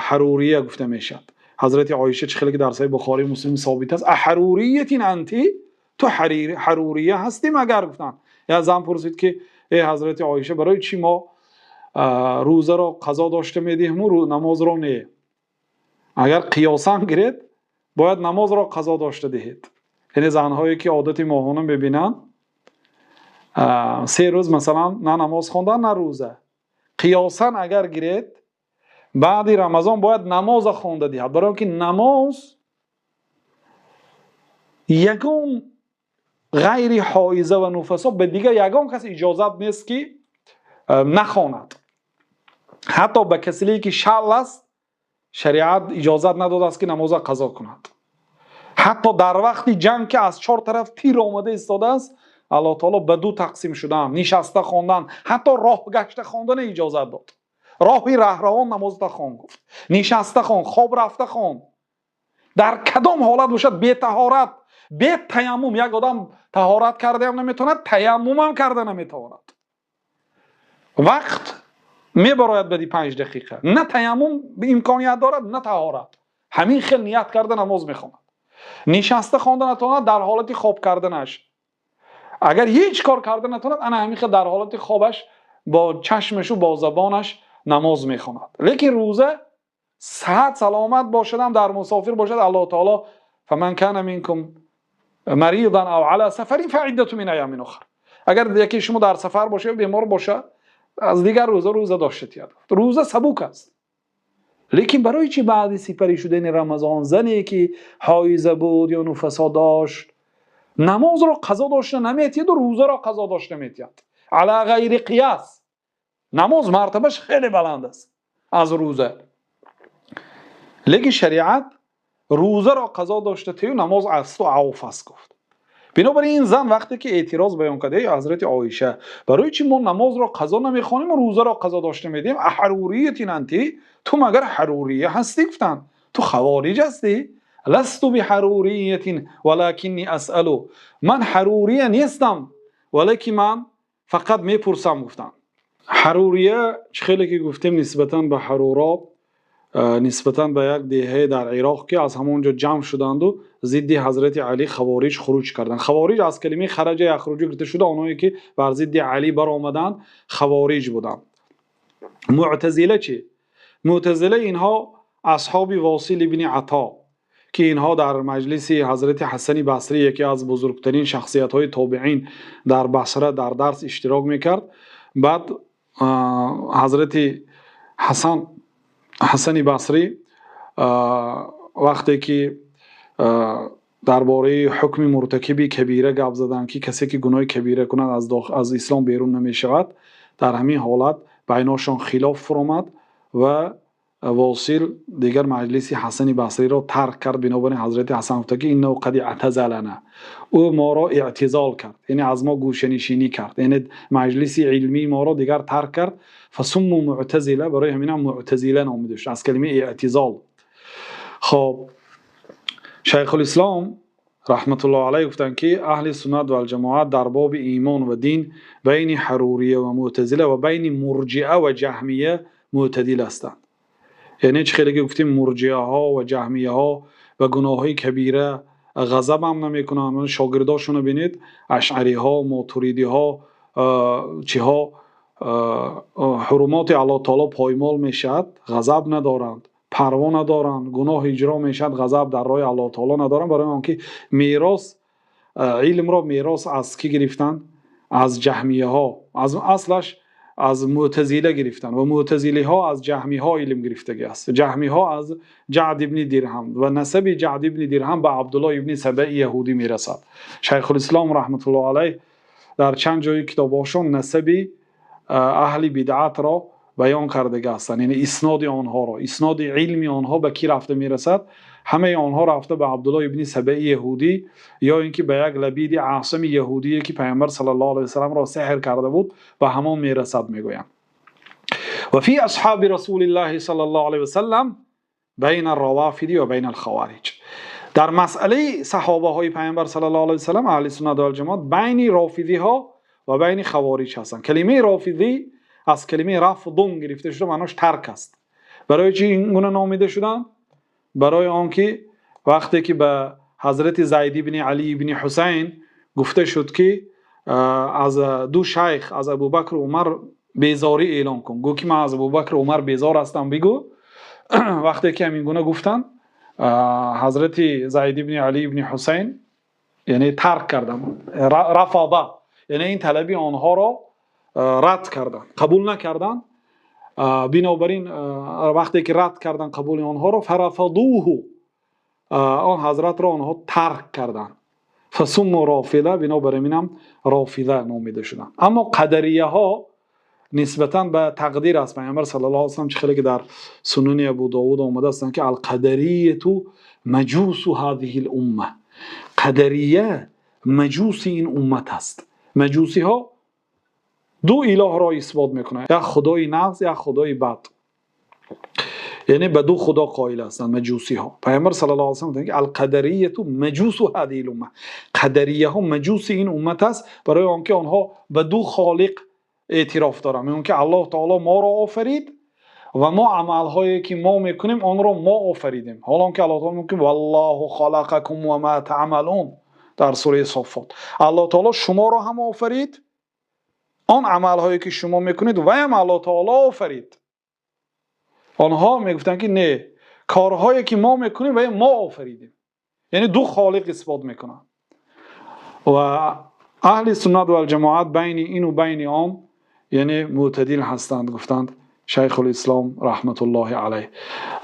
ҳарурия гуфта мешавад. Ҳазрати Оиша, чӣ хеле ки дар Саҳеҳи Бухорӣ, Муслим собит аст: أحرورية أنت? Ту ҳарурия ҳастӣ магар, гуфтанд. Як зан пурсид, ки эй Ҳазрати Оиша, барои чӣ мо рӯзаро қазо дошта медиҳем ва намозро не? Агар қиёсан гиред, бояд намозро қазо дошта диҳед. Яъне занҳое ки одати моҳона мебинанд, 3 рӯз масалан на намоз хондан, на рӯза. Қиёсан агар гиред, баъди Рамазон бояд намоза хонда диҳад, барои инки намоз ягон ғайри ҳоиза ва нуфасо ба дигар ягон кас иҷозат нест, ки нахонад. Ҳатто ба касе ки шал аст, шариат иҷозат надодааст, ки намоза қазо кунад. Ҳатто дар вақти ҷанг, ки аз чор тараф тир омада истодааст, Аллоҳ таоло ба ду тақсим шудан, нишаста хондан, ҳатто роҳ гашта хондана иҷозат дод. Роҳи раҳравон намозта хон, гуфт. Нишаста хон, хоб рафта хон, дар кадом ҳолат бошад, бетаҳорат, бетаяммум. Як одам таҳорат кардаам наметавонад, таяммумам карда наметавонад, вақт мебарояд бади 5 дақиқа, на таяммум имконият дорад, на таҳорат, ҳамин хел ният карда намоз мехонад. Нишаста хонда натавонад, дар ҳолати хоб карданаш, агар ҳеҷ кор карда натавонад, ана ҳамин хел дар ҳолати хобаш бо чашмашу бо забонаш намоз мехонад. Лекин рӯза саҳат саломат бошадам, дар мусофир бошад, Аллоҳ таоло: فمن كان منكم مريضا أو على سفر فعدة من أيام أخر. Агар яке шумо дар сафар бошад, бемор бошад, аз дигар рӯза рӯза дошта тиёд. Рӯза сабук аст. Лекин барои чӣ баъди сипарӣ шудани Рамазон зане ки ҳоиза буд ё нуфасо дошт, намозро қазо дошта наметиҳаду рӯзаро қазо дошта метиҳад? على غير قياس. Намоз мартабаш хеле баланд аст аз рӯза, лекин шариат рӯзаро қазо дошта тию, намоз асту авф аст, гуфт. Бинобар ин зан вақте ки эътироз баён кард: эй Ҳазрати Оиша, барои чӣ мо намозро қазо намехонем, рӯзаро қазо дошта медиҳем? أحرورية أنت? Ту магар ҳарурия ҳастӣ, гуфтанд. Ту хавориҷ ҳастӣ? لست بحرورية ولكني أسأل. Ман ҳарурия нестам, валекин ман фақат мепурсам, гуфтанд. Ҳарурия, чӣ хеле ки гуфтем, нисбатан ба Ҳаруро, нисбатан ба як деҳае дар Ироқ, ки аз ҳамон ҷо ҷамъ шуданду зидди Ҳазрати Алӣ хавориҷ хуруҷ карданд. Хавориҷ аз калимаи خرج يخرج гирифта шуда. Онҳое ки бар зидди Алӣ баромаданд, хавориҷ буданд. Муътазила чӣ? Муътазила инҳо асҳоби Восил ибни Ато, ки инҳо дар маҷлиси Ҳазрати Ҳасани Басрӣ, яке аз бузургтарин шахсиятҳои тобеин, дар Басра дар дарс иштирок мекард. Баъд Ҳазрати Ҳасани Басрӣ вақте ки дар бораи ҳукми муртакиби кабира гап заданд, ки касе ки гуноҳи кабира кунад, аз ислом берун намешавад, дар ҳамин ҳолат байношон хилоф фуромад ва Восил дигар маҷлиси Ҳасани Басриро тарк кард. Бинобар ин Ҳазрати Ҳасан гуфта, ки إنه قد اعتزلنا. Ӯ моро эътизол кард, яъне аз мо гӯшанишинӣ кард, яъне маҷлиси илмии моро дигар тарк кард. فسموا معتزلة. Барои ҳаминам муътазила номида шуд, аз калимаи эътизол. Хоб, Шайхулислом раҳматуллоҳ алайҳ гуфтанд, ки аҳли суннат валҷамоат дар боби имон ва дин байни ҳарурия ва муътазила ва байни мурҷиа ва ҷаҳмия мӯътадил ҳастанд. Яъне чӣ хеле ки гуфтем, мурҷиаҳо ва ҷаҳмияҳо ба гуноҳҳои кабира ғазаб ҳам намекунанд. Шогирдошонро бинед: ашъариҳо, мотуридиҳо, чиҳо. Ҳурумоти Аллоҳ таоло поймол мешавад, ғазаб надоранд, парво надоранд. Гуноҳ иҷро мешавад, ғазаб дар роҳи Аллоҳ таоло надоранд, барои он ки мерос, илмро мерос аз кӣ гирифтанд? Аз ҷаҳмияҳо. Аз аслаш аз мӯтазила гирифтанд ва мӯтазилаҳо аз ҷаҳмиҳо илм гирифтааст. Ҷаҳмиҳо аз Ҷаъд ибни Дирҳам ва насаби Ҷаъд ибни Дирҳам ба Абдуллоҳ ибни Сабои яҳудӣ мерасад. Шайхулислом раҳматуллоҳи алайҳ дар чанд ҷои китобҳояшон насаби аҳли бидъатро баён кардаанд, яъне асноди онҳоро, асноди илми онҳо ба кӣ рафта мерасад? Ҳамаи онҳо рафта ба Абдуллоҳ ибни Сабои яҳудӣ ё инки ба як Лабиди Асамии яҳудӣ, ки Паёмбар саллаллоҳу алайҳи васаллам-ро сеҳр карда буд, ба ҳамон мерасад, мегӯянд. Ва фӣ асҳоби расулиллоҳи саллаллоҳу алайҳи васаллам байна-р-равофизи ва байна-л-хавориҷ. Дар масъалаи саҳобаҳои Паёмбар саллаллоҳу алайҳи васаллам аҳли суннат вал ҷамоат байни рофизиҳо ва байни хавориҷ ҳастанд. Калимаи рофизӣ аз калимаи рафзун гирифта шуда, маънояш тарк аст. Барои чӣ ингуна номида шуданд? Барои онки вақте ки ба ҳазрати Зайд ибни Алӣ ибни Ҳусайн гуфта шуд, ки аз ду шайх, аз Абӯбакр ва Умар безорӣ эълон кун, гуфт ки ман аз Абӯбакр ва Умар безор ҳастам, бигӯ. Вақте ки ҳамингуна гуфтанд, ҳазрати Зайд ибни Алӣ ибни Ҳусайн яъне тарк карданд, рафза, яъне ин талаби онҳоро рад карданд, қабул накарданд. Бинобар ин вақте ки рад карданд қабули онҳоро, фарафазуҳу, он ҳазратро онҳо тарк карданд. Фасумму рофиза, бинобар ин ҳам рофиза номида шуданд. Аммо қадарияҳо нисбатан ба тақдир аст. Паёмбар саллаллоҳу алайҳи васаллам чӣ хеле ки дар Сунани Абӯдовуд омадааст, ки ал-қадарияту маҷусу ҳазиҳил-умма. Қадария маҷуси ин уммат аст. Маҷусиҳо ду илоҳро исбот мекунанд: як худои нағз, як худои бад. Яъне ба ду худо қоил ҳастанд маҷусиҳо. Паёмбар саллаллоҳу алайҳи васаллам мегӯяд ал-қадарияту маҷусу ҳазиҳил-умма. Қадарияҳо маҷуси ин уммат аст, барои онки онҳо ба ду холиқ эътироф доранд. Мегӯянд ки Аллоҳ таъоло моро офарид ва мо амалҳое ки мо мекунем онро мо офаридем. Ҳол онки Аллоҳ таъоло мегӯяд валлоҳу халақакум ва мо таъмалун дар сураи Соффот. Аллоҳ таъоло шуморо ҳам офарид, он амалҳое ки шумо мекунед ва ҳам Аллоҳ таъоло офарид. Онҳо мегуфтанд ки не, корҳое ки мо мекунем ва мо офаридем. Яъне ду холиқ исбот мекунанд. Ва аҳли суннат вал ҷамоат байни ин ва байни он яъне мӯътадил ҳастанд, гуфтанд Шайхулислом раҳматуллоҳи алайҳ.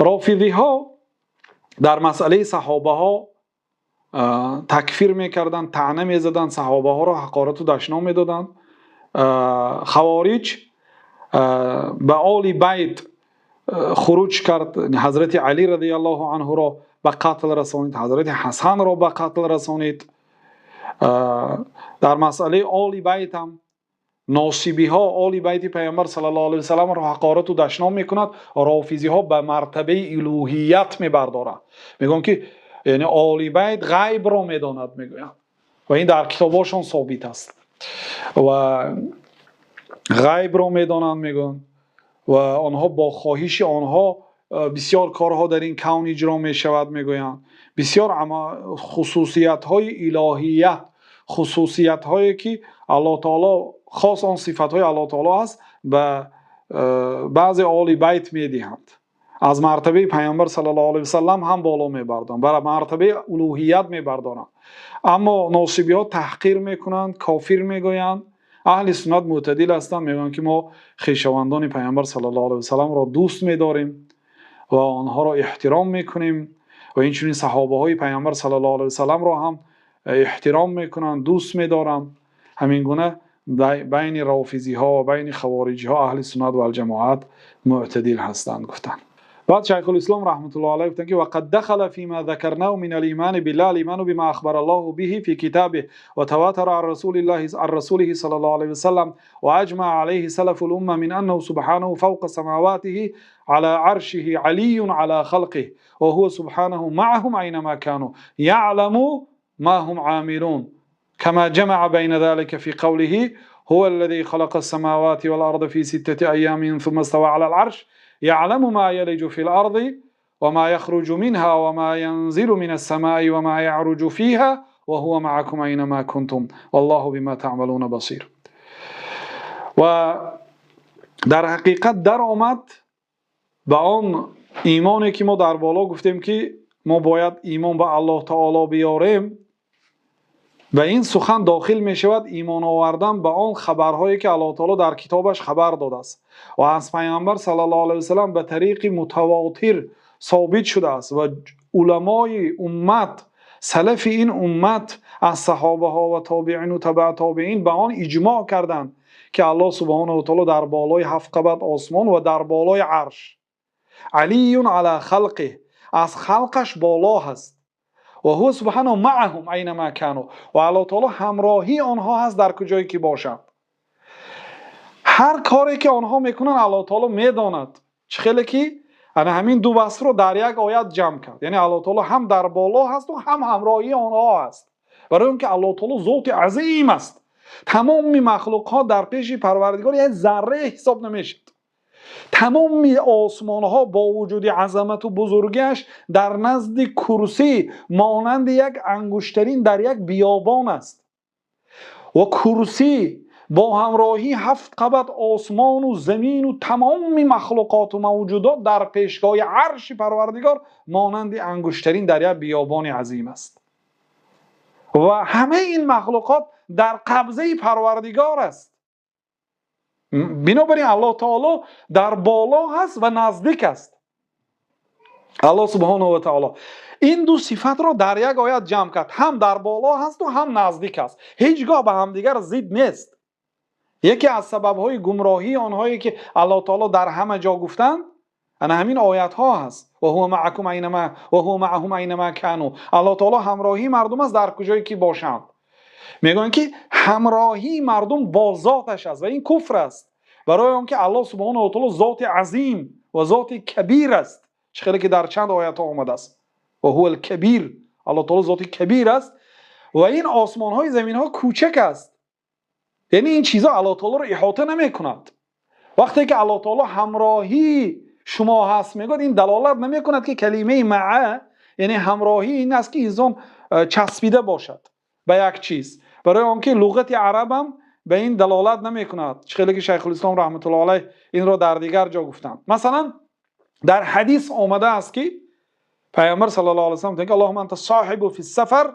Рофизиҳо дар масъалаи саҳобаҳо такфир мекарданд, таъна мезаданд, саҳобаҳоро ҳақорат ва дашном медоданд. Хавориҷ ба оли байт хуруҷ кард, ҳазрати Алӣ разияллоҳу анҳуро ба қатл расонид, ҳазрати Ҳасанро ба қатл расонид. Дар масъалаи оли байт ҳам носибиҳо оли байти Паёмбар саллаллоҳу алайҳи васалламро ҳақорат ва дашном мекунанд, рофизиҳо ба мартабаи илоҳият мебардоранд. Мегӯянд ки яъне оли байт ғайбро медонад, мегӯянд. Ва ин дар китобҳояшон собит аст. Ва ғайбро медонанд, мегӯянд. Ва онҳо бо хоҳиши онҳо бисёр корҳо дар ин кавн иҷро мешавад, мегӯянд. Бисёр хусусиятҳои илоҳият, хусусиятҳое ки Аллоҳ таъоло хос он сифатҳои Аллоҳ таъоло аст, ба баъзе оли байт медиҳанд. Аз мартабаи Паёмбар саллаллоҳу алайҳи васаллам ҳам боло мебардоранд, ба мартабаи улуҳият мебардоранд. Аммо носибиҳо таҳқир мекунанд, кофир мегӯянд. Аҳли суннат мӯътадил ҳастанд, мегӯянд ки мо хешовандони Паёмбар саллаллоҳу алайҳи васалламро дӯст медорем ва онҳоро эҳтиром мекунем ва инчунин саҳобаҳои Паёмбар саллаллоҳу алайҳи васалламро ҳам эҳтиром мекунанд, дӯст медоранд. Ҳамингуна байни рофизиҳо ва байни хавориҷиҳо аҳли суннат вал ҷамоат мӯътадил ҳастанд, гуфтанд. Баъд Шайхулислом раҳматуллоҳи алайҳ гуфтанд ки وقد دخل فيما ذكرناه من الإيمان بالله الإيمان بما أخبر الله به في كتابه وتواتر عن رسول الله عن رسوله صلى الله عليه وسلم وأجمع عليه سلف الأمة من أنه سبحانه فوق سماواته على عرشه علي على خلقه وهو سبحانه معهم أينما كانوا يعلم ما هم عاملون كما جمع بين ذلك في قوله هو الذي خلق السماوات والأرض في 6 أيام ثم استوى على العرش يعلم ما يلج في الأرض وما يخرج منها وما ينزل من السماء وما يعرج فيها وهو معكم أينما كنتم والله بما تعملون بصير. و дар ҳақиқат даромад ба он имоне ки мо дар боло гуфтем, ки мо бояд имон ба Аллоҳ таъоло биёрем. Ба ин сухан дохил мешавад имон овардан ба он хабарҳое, ки Аллоҳи таъоло дар китобаш хабар додааст ва аз Паёмбар саллаллоҳу алайҳи васаллам ба тариқи мутавотир собит шудааст ва уламои уммат, салафи ин уммат аз саҳобаҳо ва тобеъин ва тобеи тобеъин ба он иҷмоъ карданд, ки Аллоҳи субҳонаҳу ва таъоло дар болои ҳафт қабат осмон ва дар болои арш, алӣ ало халқиҳ, аз халқаш боло ҳаст, ва ҳува субҳонаҳу маъаҳум айнамо кону, ва Аллоҳи таъоло ҳамроҳии онҳо ҳаст дар куҷое ки бошанд. Ҳар коре ки онҳо мекунанд, Аллоҳи таъоло медонад. Чӣ хеле ки ҳамин ду васфро дар як оят ҷамъ кард. Яъне Аллоҳи таъоло ҳам дар боло ҳаст ва ҳам ҳамроҳии онҳо ҳаст. Барои инки Аллоҳи таъоло зоти азим аст. Тамоми махлуқот дар пеши Парвардигор як зарра ҳисоб намешавад. Тамоми осмонҳо бо вуҷуди азамат ва бузургиаш дар назди курсӣ монанди як ангуштарин дар як биёбон аст. Ва курсӣ бо ҳамроҳии ҳафт қабат осмон ва замин ва тамоми махлуқот ва мавҷудот дар пешгоҳи арши Парвардигор монанди ангуштарин дар як биёбони азим аст. Ва ҳамаи ин махлуқот дар қабзаи Парвардигор аст. Бинобар ин Аллоҳи таъоло дар боло ҳаст ва наздик аст. Аллоҳи субҳонаҳу ва таъоло ин ду сифатро дар як оят ҷамъ кард. Ҳам дар боло ҳаст ва ҳам наздик аст. Ҳеҷгоҳ ба ҳамдигар зид нест. Яке аз сабабҳои гумроҳии онҳое ки Аллоҳи таъоло дар ҳама ҷо гуфтанд, ана ҳамин оятҳо ҳаст. Ва ҳува маъакум айнамо ва ҳува маъаҳум айнамо кону. Аллоҳи таъоло ҳамроҳии мардум аст дар куҷое ки бошанд. Мегӯянд ки ҳамроҳии мардум бо зоташ аст ва ин куфр аст. Барои инки Аллоҳи субҳонаҳу ва таъоло зоти азим ва зоти кабир аст. Чӣ хеле ки дар чанд оятҳо омадааст. Ва ҳувал кабир. Аллоҳи таъоло зоти кабир аст ва ин осмонҳои заминҳо хурд аст. Яъне ин чизҳо Аллоҳи таъолоро иҳота намекунад. Вақте ки Аллоҳи таъоло ҳамроҳии шумо ҳаст мегӯяд, ин далолат намекунад ки калимаи маъа яъне ҳамроҳӣ ин аст ки инсон часпида бошад ба як чиз. Барои инки луғати араб ҳам ба ин далолат намекунад. Чӣ хеле ки Шайхулислом раҳматуллоҳи алайҳ инро дар дигар ҷо гуфтанд. Масалан дар ҳадис омадааст ки Паёмбар саллаллоҳу алайҳи васаллам мегӯяд: Аллоҳумма анта соҳибу фис-сафар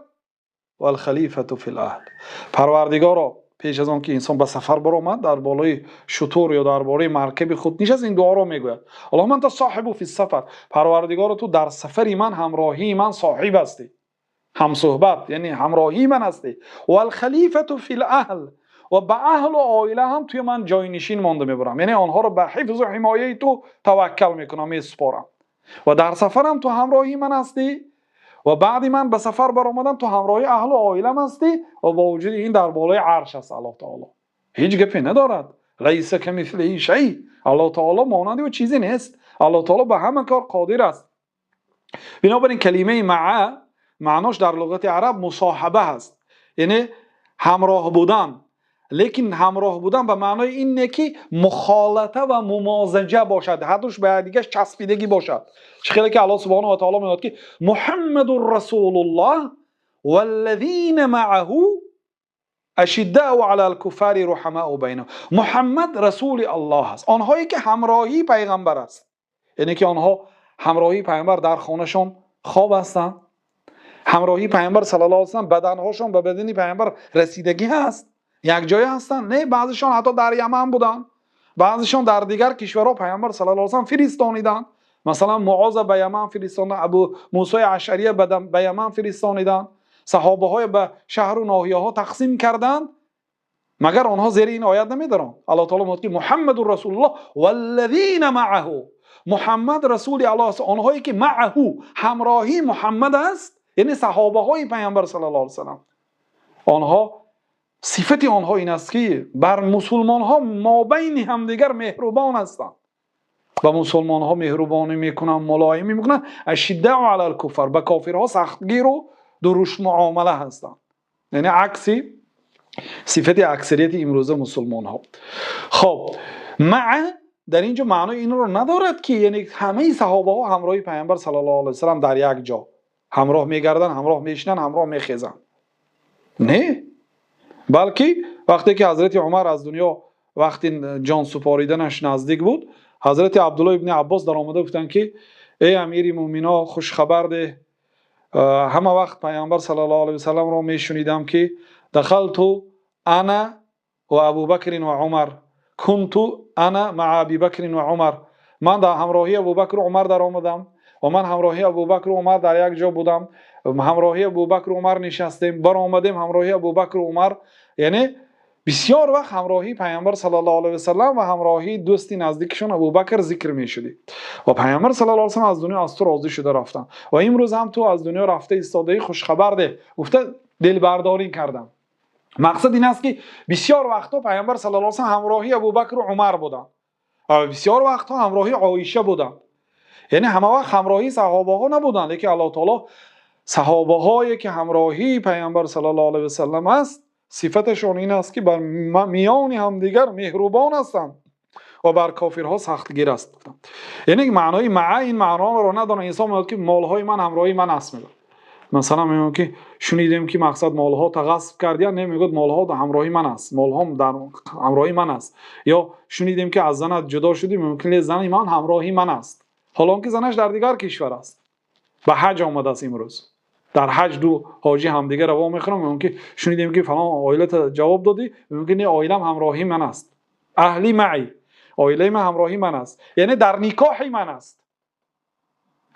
вал-халифату фил-аҳл. Парвардигоро, пеш аз он ки инсон ба сафар баромад, дар болои шутур ё дар болои маркаби худ нишаст, ин дуоро мегӯяд: Аллоҳумма анта соҳибу фис-сафар. Парвардигоро, ту дар сафари ман ҳамроҳии ман соҳиб ҳастӣ, ҳамсуҳбат яъне ҳамроҳии ман ҳастӣ. Вал-халифату фил-аҳл, ва ба аҳлу оила ҳам туи ман ҷойнишин монда мебарам. Яъне онҳоро ба ҳифзу ҳимояти ту таваккул мекунам, месупорам. Ва дар сафарам ту ҳамроҳии ман ҳастӣ ва баъд ман ба сафар баромадам ту ҳамроҳии аҳлу оилам ҳастӣ. Ва бо вуҷуди ин дар болои арш аст Аллоҳи таъоло. Ҳеҷ гапе надорад. Лайса камислиҳи шай. Аллоҳи таъоло монанди ӯ чизе нест. Аллоҳи таъоло ба ҳама кор қодир аст. Бинобар ин калимаи маъа маъноаш дар луғати араб мусоҳаба аст. Яъне ҳамроҳ будан. Лекин ҳамроҳ будан ба маънои ин не ки мухолата ва мумозиҷа бошад, ҳар дуяш ба якдигар часпидагӣ бошад. Чӣ хеле ки Аллоҳ субҳонаҳу ва таъоло мегӯяд ки Муҳаммадур расулуллоҳ валлазина маъаҳу ашиддау алал-куффари руҳамау байнаҳум. Муҳаммад расулуллоҳ аст. Онҳое ки ҳамроҳии паёмбар аст. Яъне ки онҳо ҳамроҳии паёмбар дар хонаашон хоб ҳастанд. Ҳамроҳии паёмбар саллаллоҳу алайҳи васаллам баданҳояшон ба бадани паёмбар расидагӣ ҳаст. Як ҷое ҳастанд. Не, баъзешон ҳатто дар Яман буданд. Баъзешон дар дигар кишварҳо паёмбар саллаллоҳу алайҳи васаллам фиристониданд. Масалан Муозро ба Яман фиристониданд, Абу Мусои Ашъариро ба Яман фиристониданд. Саҳобаҳоро ба шаҳр ва ноҳияҳо тақсим карданд. Магар онҳо зери ин оят намедаранд? Аллоҳи таъоло мегӯяд ки Муҳаммадур расулуллоҳ валлазина маъаҳу. Муҳаммад расулуллоҳ аст. Онҳое ки маъаҳу ҳамроҳии Муҳаммад аст, яъне саҳобаҳои паёмбар саллаллоҳу алайҳи васаллам. Онҳо сифати онҳо ин аст ки бар мусулмонҳо мобайни ҳамдигар меҳрубон ҳастанд. Ба мусулмонҳо меҳрубонӣ мекунанд, мулоимӣ мекунанд. Ашиддау алал-куффар, ба кофирҳо сахтгир ва дуруш муомила ҳастанд. Яъне акси сифати аксарияти имрӯза мусулмонҳо. Хуб, маъа дар инҷо маънои инро надорад ки яъне ҳамаи саҳобаҳо ҳамроҳии паёмбар саллаллоҳу алайҳи васаллам дар як ҷо ҳамроҳ мегарданд, ҳамроҳ мешинанд, ҳамроҳ мехезанд. Не, балки вақте ки ҳазрати Умар аз дунё вақти ҷон супориданаш наздик буд, ҳазрати Абдуллоҳ ибни Аббос даромада гуфтанд ки эй амири мӯъминон, хушхабар деҳ, Ҳама вақт Паёмбар саллаллоҳу алайҳи васаллам ро мешунидам, ки дахалту ана ва Абу Бакр ва Умар, кунту ана маъа Аби Бакр ва Умар. Ман дар ҳамроҳии Абубакр ва Умар даромадам ва ман ҳамроҳии Абубакр ва Умар дар як ҷо будам. Ҳамроҳии Абубакр ва Умар нишастем, баромадем ҳамроҳии Абубакр ва Умар. Яъне бисёр вақт ҳамроҳии Паёмбар саллаллоҳу алайҳи васаллам ва ҳамроҳии дӯсти наздикашон Абубакр зикр мешуд. Ва Паёмбар саллаллоҳу алайҳи васаллам аз дунё аз ту розӣ шуда рафтанд ва имрӯз ҳам ту аз дунё рафта истодаӣ, хушхабар деҳ гуфта дилбардорӣ кардам. Мақсад ин аст, ки бисёр вақтҳо Паёмбар саллаллоҳу алайҳи васаллам ҳамроҳии Абубакр ва Умар буданд ва бисёр вақтҳо ҳамроҳии Оиша буданд. Яъне ҳама вақт ҳамроҳии саҳобаҳо набуданд, лекин Аллоҳи таъоло саҳобаҳое ки ҳамроҳии Паёмбар саллаллоҳу алайҳи васаллам аст, сифаташон ин аст, ки бар миёни ҳамдигар меҳрубон ҳастанд ва бар кофирҳо сахтгир аст. Яъне маънои маъа ин маъноро надорад. Инсон мегӯяд, ки молҳои ман ҳамроҳии ман аст, мегӯяд. Масалан мегӯям, ки шунидем, ки мақсад молҳо ғасб карданд, не, мегӯяд молҳо дар ҳамроҳии ман аст, молҳо дар ҳамроҳии ман аст. Ё шунидем, ки аз занат ҷудо шудӣ, мумкин аст зани ман ҳамроҳии ман аст, ҳол он ки занаш дар дигар кишвар аст, ба ҳаҷ омадааст. Имрӯз дар ҳаҷ ду ҳоҷӣ ҳамдигарро во мехӯранд, мегӯянд, ки шунидем, ки фалон оиларо ҷавоб додӣ, мегӯяд не, оилам ҳамроҳии ман аст, аҳли маъӣ, оилаи ман ҳамроҳии ман аст, яъне дар никоҳи ман аст,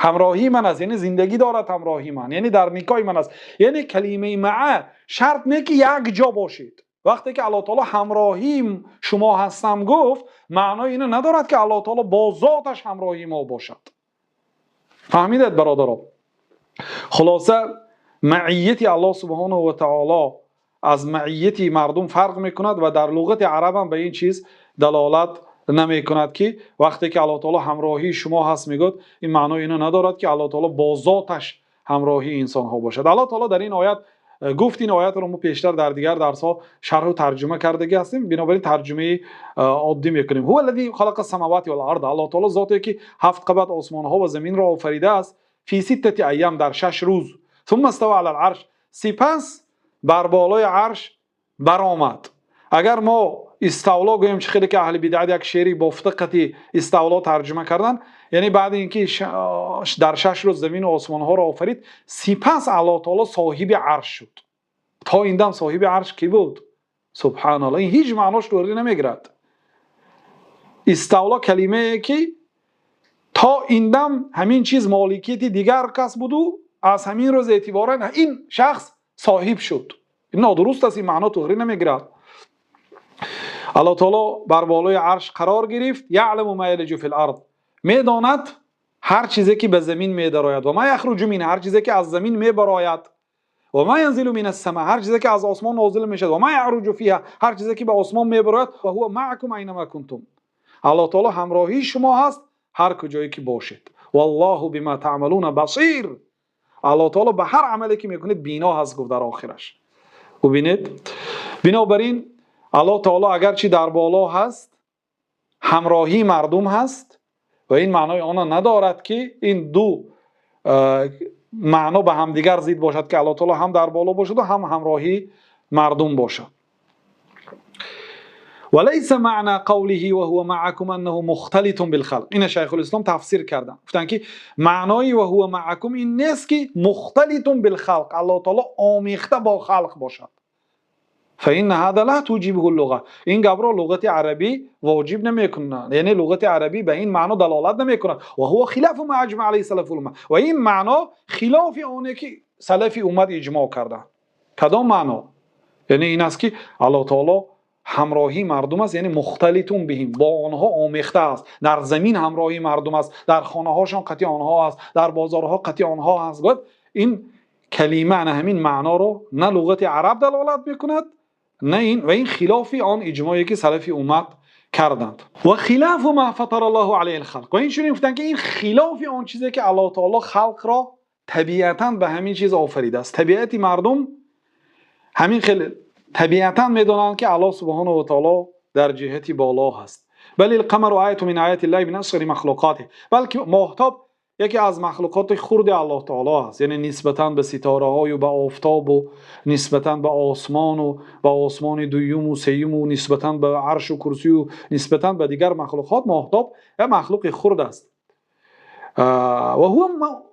ҳамроҳии ман аст, яъне зиндагӣ дорад ҳамроҳии ман, яъне дар никоҳи ман аст. Яъне калимаи маъа шарт не, ки як ҷо бошед. Вақте ки Аллоҳи таъоло ҳамроҳии шумо ҳастам гуфт, маънои инро надорад, ки Аллоҳи таъоло бо зоташ ҳамроҳии мо бошад. Фаҳмидед, бародарон? Хулоса, маъияти Аллоҳ субҳонаҳу ва таъоло аз маъияти мардум фарқ мекунад ва дар луғати араб ҳам ба ин чиз далолат намекунад, ки вақте ки Аллоҳи таъоло ҳамроҳии шумо ҳаст мегӯяд, ин маънои инро надорад, ки Аллоҳи таъоло бо зоташ ҳамроҳии инсонҳо бошад. Аллоҳи таъоло дар ин оят гуфт, ин оятро мо пештар дар дигар дарсҳо шарҳ ва тарҷума карда ҳастем, бинобар ин тарҷумаи оддӣ мекунем. هو الذي خلق السماوات والارض. Аллоҳи таъоло зоте ки ҳафт қабат осмонҳо ва заминро офаридааст, في ستة أيام, дар 6 рӯз, ثم استوى على العرش, сипас бар болои арш баромад. Агар мо иставло гӯем, чӣ хеле ки аҳли бидъат як шеъри бофта қати иставло тарҷума карданд, яъне баъд инки дар 6 рӯз замин ва осмонҳоро офарид, сипас Аллоҳи таъоло соҳиби арш шуд. То ин дам соҳиби арш кӣ буд? Субҳоналлоҳ, ин ҳеҷ маънош туғри намегирад. Иставло калимае, ки то ин дам ҳамин чиз моликияти дигар кас буду, аз ҳамин рӯз эътиборан ин шахс соҳиб шуд. Ин нодуруст аст, ин маъно туғри намегирад. Аллоҳ таъоло бар болои арш қарор гирифт. يعلم ما يلج في الارض, медонад ҳар чизе ки ба замин медарояд, وما يخرج منها, ҳар чизе ки аз замин мебарояд, وما ينزل من السماء, ҳар чизе ки аз осмон нозил мешавад, وما يعرج فيها, ҳар чизе ки ба осмон мебарояд, وهو معكم أينما كنتم. Аллоҳ таъоло ҳамроҳии шумо ҳаст ҳар куҷое ки бошед. والله بما تعملون بصير. Аллоҳ таъоло ба ҳар амале ки мекунед бино ҳаст, гуфт дар охираш. Бубинед, бинобар ин Аллоҳ таъоло агарчи дар боло ҳаст, ҳамроҳии мардум ҳаст ва ин маънои онро надорад, ки ин ду маъно ба ҳамдигар зид бошад, ки Аллоҳ таъоло ҳам дар боло бошад ва ҳам ҳамроҳии мардум бошад. وليس معنى قوله وهو معكم انه مختلط بالخلق. ин Шайхулислом тафсир карданд, гуфтанд, ки маънои وهو معكم ин нест, ки مختلط بالخلق, Аллоҳ таъоло омехта бо халқ бошад. فإن هذا لا توجبه اللغة. ин гапро луғати арабӣ воҷиб намекунад, яъне луғати арабӣ ба ин маъно далолат намекунад. وهو خلاف ما اجمع عليه سلف الامه. ва ин маъно хилофи оне ки салафи уммат иҷмоъ карданд. Кадом маъно? Яъне ин аст, ки Аллоҳ таъоло ҳамроҳии мардум аст, яъне مختلط بهم, бо онҳо омехта аст, дар замин ҳамроҳии мардум аст, дар хонаҳошон қати онҳо аст, дар бозорҳо қати онҳо аст. Гуфт, ин калима на ҳамин маъноро на луғати араб далолат мекунад, на ин, ва ин хилофи он иҷмое ки салафи уммат карданд. وخلاف ما فطر الله عليه الخلق. ва ин чунин гуфтанд, ки ин хилофи он чизе ки Аллоҳ таъоло халқро табиатан ба ҳамин чиз офаридааст. Табиати мардум ҳамин хел, табиатан медонанд, ки Аллоҳ субҳонаҳу ва таъоло дар ҷиҳати боло ҳаст. بل القمر آية من آيات الله من أصغر مخلوقاته. Балки моҳтоб яке аз махлуқоти хурди Аллоҳ таъоло аст, яъне нисбатан ба ситораҳою ба офтобу нисбатан ба осмону ба осмони дуюму сеюму нисбатан ба аршу курсию нисбатан ба дигар махлуқот моҳтоб як махлуқи хурд аст. وهو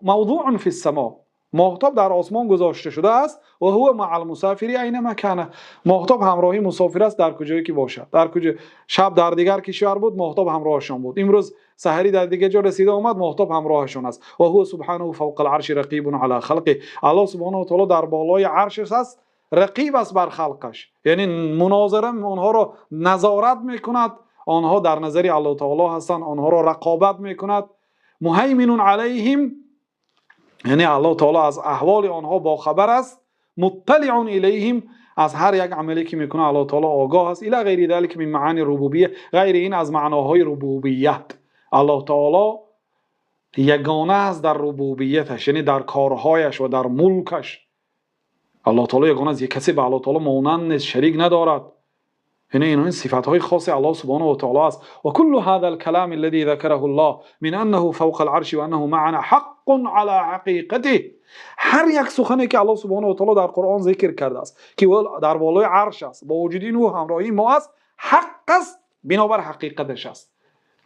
موضوع في السماء. Моҳтоб дар осмон гузошта шудааст. وهو مع المسافر أينما كان. Моҳтоб ҳамроҳи мусофир аст дар куҷое ки бошад. Дар куҷо шаб дар дигар кишвар буд, моҳтоб ҳамроҳашон буд. Имрӯз саҳарӣ дар дигар ҷо расида омад, моҳтоб ҳамроҳашон аст. وهو سبحانه فوق العرش رقيب على خلقه. Аллоҳ سبحانه وتعالى дар болои арш аст, рақиб аст бар халқаш. Яъне мунозира онҳоро назорат мекунад, онҳо дар назари Аллоҳи таъоло ҳастанд, онҳоро рақобат мекунад. مهيمن عليهم, яъне Аллоҳи таъоло аз аҳволи онҳо бохабар аст. مطلع إليهم, аз ҳар як амале ки мекунад Аллоҳи таъоло огоҳ аст. إلى غير ذلك من معاني الربوبية, ғайри ин аз маъноҳои рубубият. Аллоҳи таъоло ягона аст дар рубубияташ, яъне дар корҳояш ва дар мулкаш. Аллоҳи таъоло ягона аст, касе ба Аллоҳи таъоло монанд нест, шарик надорад. Яъне инҳо сифатҳои хоси Аллоҳ سبحانه وتعالى аст. وكل هذا الكلام الذي ذكره الله من أنه فوق العرش وأنه معنا حق على حقيقته. Ҳар як сухане ки Аллоҳ سبحانه وتعالى дар Қуръон зикр кардааст, ки ӯ дар болои арш аст, бо вуҷуди ин ӯ ҳамроҳии мо аст, ҳақ аст, бинобар ҳақиқаташ аст.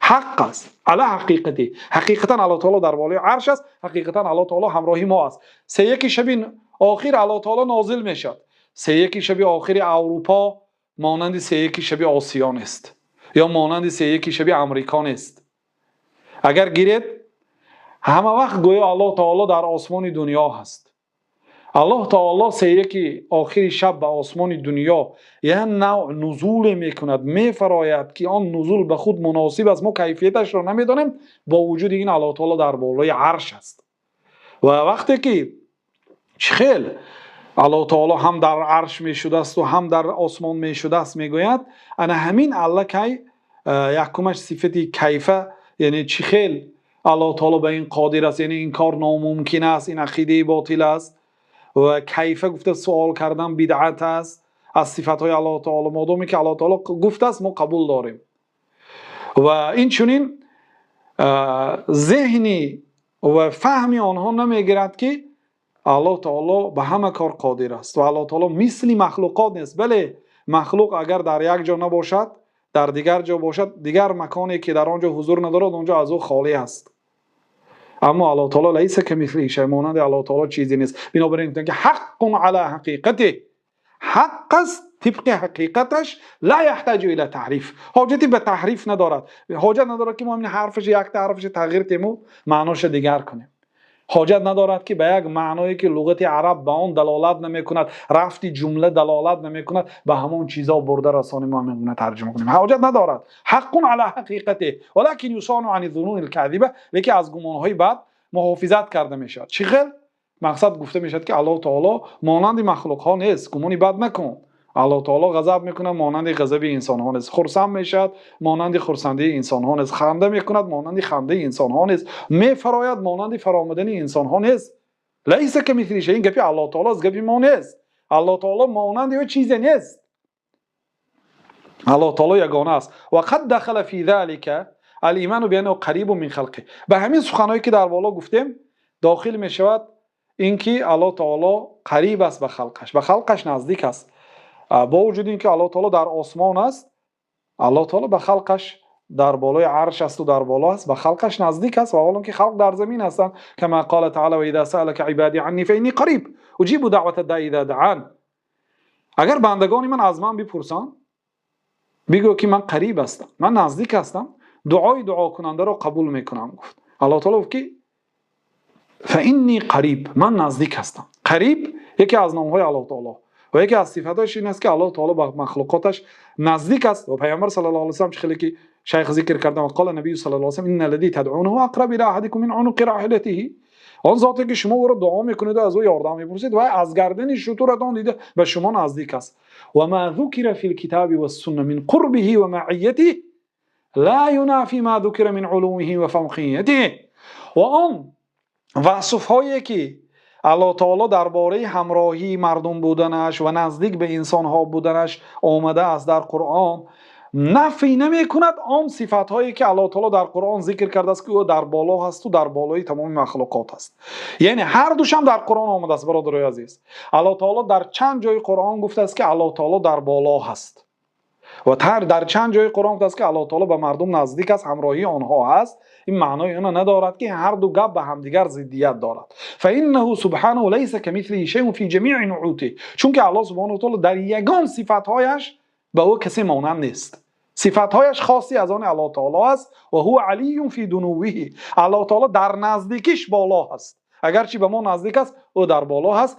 Ҳақ аст على حقيقته. Ҳақиқатан Аллоҳ таъоло дар болои арш аст, ҳақиқатан Аллоҳ таъоло ҳамроҳи мо аст. Сеяки шаби охир Аллоҳ таъоло нозил мешавад. Сеяки шаби охири Аврупо монанди сеяки шаби Осиё нест ё монанди сеяки шаби Амрико нест. Агар гиред, ҳама вақт гӯё Аллоҳ таъоло дар осмони дунё ҳаст. Аллоҳ таъоло сеяки охири шаб ба осмони дунё як навъ нузуле мекунад, мефарояд, ки он нузул ба худ муносиб аст, мо кайфияташро намедонем. Бо вуҷуди ин Аллоҳ таъоло дар болои арш аст. Ва вақте ки хел Аллоҳ таъоло ҳам дар арш мешудасту ҳам дар осмон мешудааст, мегӯяд, ана ҳамин аллакай якумаш сифати кайфа, яъне чӣ хел Аллоҳ таъоло ба ин қодир аст, яъне ин кор номумкин аст, ин ақидаи ботил аст. Ва кайфа гуфта суол кардан бидъат аст аз сифатҳои Аллоҳ таъоло. Модоме ки Аллоҳ таъоло гуфтааст, мо қабул дорем. Ва инчунин зеҳни ва фаҳми онҳо намегирад, ки Аллоҳ таъоло ба ҳама кор қодир аст ва Аллоҳ таъоло мисли махлуқот нест. Бале, махлуқ агар дар як ҷо набошад, дар дигар ҷо бошад, дигар маконе ки дар он ҷо ҳузур надорад, он ҷо аз ӯ холӣ аст. Аммо Аллоҳ таъоло ليس كمثله شيء, монанди Аллоҳ таъоло чизе нест. Бинобар ин гуфтанд, ки حق على حقيقته, ҳақ аст тибқи ҳақиқаташ. لا يحتاج إلى تحريف, ҳоҷате ба таҳриф надорад. Ҳоҷат надорад, ки мо ин ҳарфаш, якта ҳарфаш тағйир тему, маъноша дигар кунем. Ҳоҷат надорад, ки ба як маъное ки луғати араб ба он далолат намекунад, рафти ҷумла далолат намекунад, ба ҳамон чизо бурда расонем ва ҳамин гуна тарҷума кунем. Ҳоҷат надорад. حق على حقيقته ولكن يصان عن الظنون الكاذبة. Лекин аз гумонҳои бад муҳофизат карда мешавад. Чӣ хел? Мақсад, гуфта мешавад, ки Аллоҳ таъоло монанди махлуқҳо нест, гумони бад накун. Аллоҳ таъоло ғазаб мекунад, монанди ғазаби инсонҳо нест, хурсанд мешавад, монанди хурсандии инсонҳо нест, ханда мекунад, монанди хандаи инсонҳо нест, мефарояд, монанди фаромадани инсонҳо нест. ليس كمثله شيء. Ин гапи Аллоҳ таъоло аст, гапи мо нест. Аллоҳ таъоло монанди ё чизе нест. Аллоҳ таъоло ягона аст. وقد دخل في ذلك الإيمان بأنه قريب من خلقه. Ба ҳамин суханҳое ки дар боло гуфтем, дохил мешавад ин ки Аллоҳ таъоло қариб аст ба халқаш, ба халқаш наздик аст. Бо вуҷуди ин ки Аллоҳ таъоло дар осмон аст, Аллоҳ таъоло ба халқаш дар болои арш асту дар боло аст, ба халқаш наздик аст, ва ҳолон ки халқ дар замин ҳастанд. كما قال تعالى: وإذا سألك عبادي عني فإني قريب أجيب دعوة الداع إذا دعان. Агар бандагони ман аз ман бипурсанд, бигӯ, ки ман қариб ҳастам, ман наздик ҳастам, дуои дуокунандаро қабул мекунам, гуфт. Аллоҳ таъоло гуфт, ки فإني قريب, ман наздик ҳастам. Қариб яке аз номҳои Аллоҳ таъоло ва яке аз сифатҳояш ин аст, ки Аллоҳ таъоло ба махлуқоташ наздик аст. Ва Паёмбар صلى الله عليه وسلم, хеле ки шайх зикр кардам, قال النبي صلى الله عليه وسلم: إن الذي تدعونه أقرب إلى أحدكم من عنق راحلته. Он зоте ки шумо ӯро дуо мекунед, аз ӯ ёрдам мепурсед, вай аз гардани шутуратон дида ба шумо наздик аст. وما ذكر في الكتاب والسنة من قربه ومعيته لا ينافي ما ذكر من علوه وفوقيته. Ва он васфҳое ки Аллоҳ таъоло дар бораи ҳамроҳии мардум буданаш ва наздик ба инсонҳо буданаш омадааст дар Қуръон, нафй намекунад он сифатҳое ки Аллоҳ таъоло дар Қуръон зикр кардааст, ки ӯ дар боло ҳасту дар болои тамоми махлуқот аст. Яъне ҳар душам дар Қуръон омадааст. Бародарои азиз, Аллоҳ таъоло дар чанд ҷои Қуръон гуфтааст, ки Аллоҳ таъоло дар боло ҳаст. Ва дар чанд ҷои Қуръон ҳаст, ки Аллоҳи таъоло ба мардум наздик аст, ҳамроҳии онҳо ҳаст. Ин маънои онро надорад, ки ҳар ду гап ба ҳамдигар зиддият дорад. Чунки Аллоҳ субҳонаҳу ва таъоло дар ягон сифатҳояш ба ӯ касе монанд нест. Сифатҳояш хосе аз они Аллоҳи таъоло аст. Аллоҳи таъоло дар наздикиаш боло аст. Агарчи ба мо наздик аст, ӯ дар боло аст.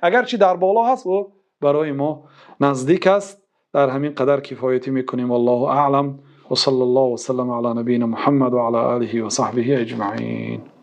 Агарчи дар боло аст, ӯ барои мо наздик аст. Дар ҳамин қадар кифоят мекунем. Валлоҳу аълам ва саллаллоҳу ва саллама ало набийина Муҳаммад ва ало олиҳи ва саҳбиҳи аҷмаъин.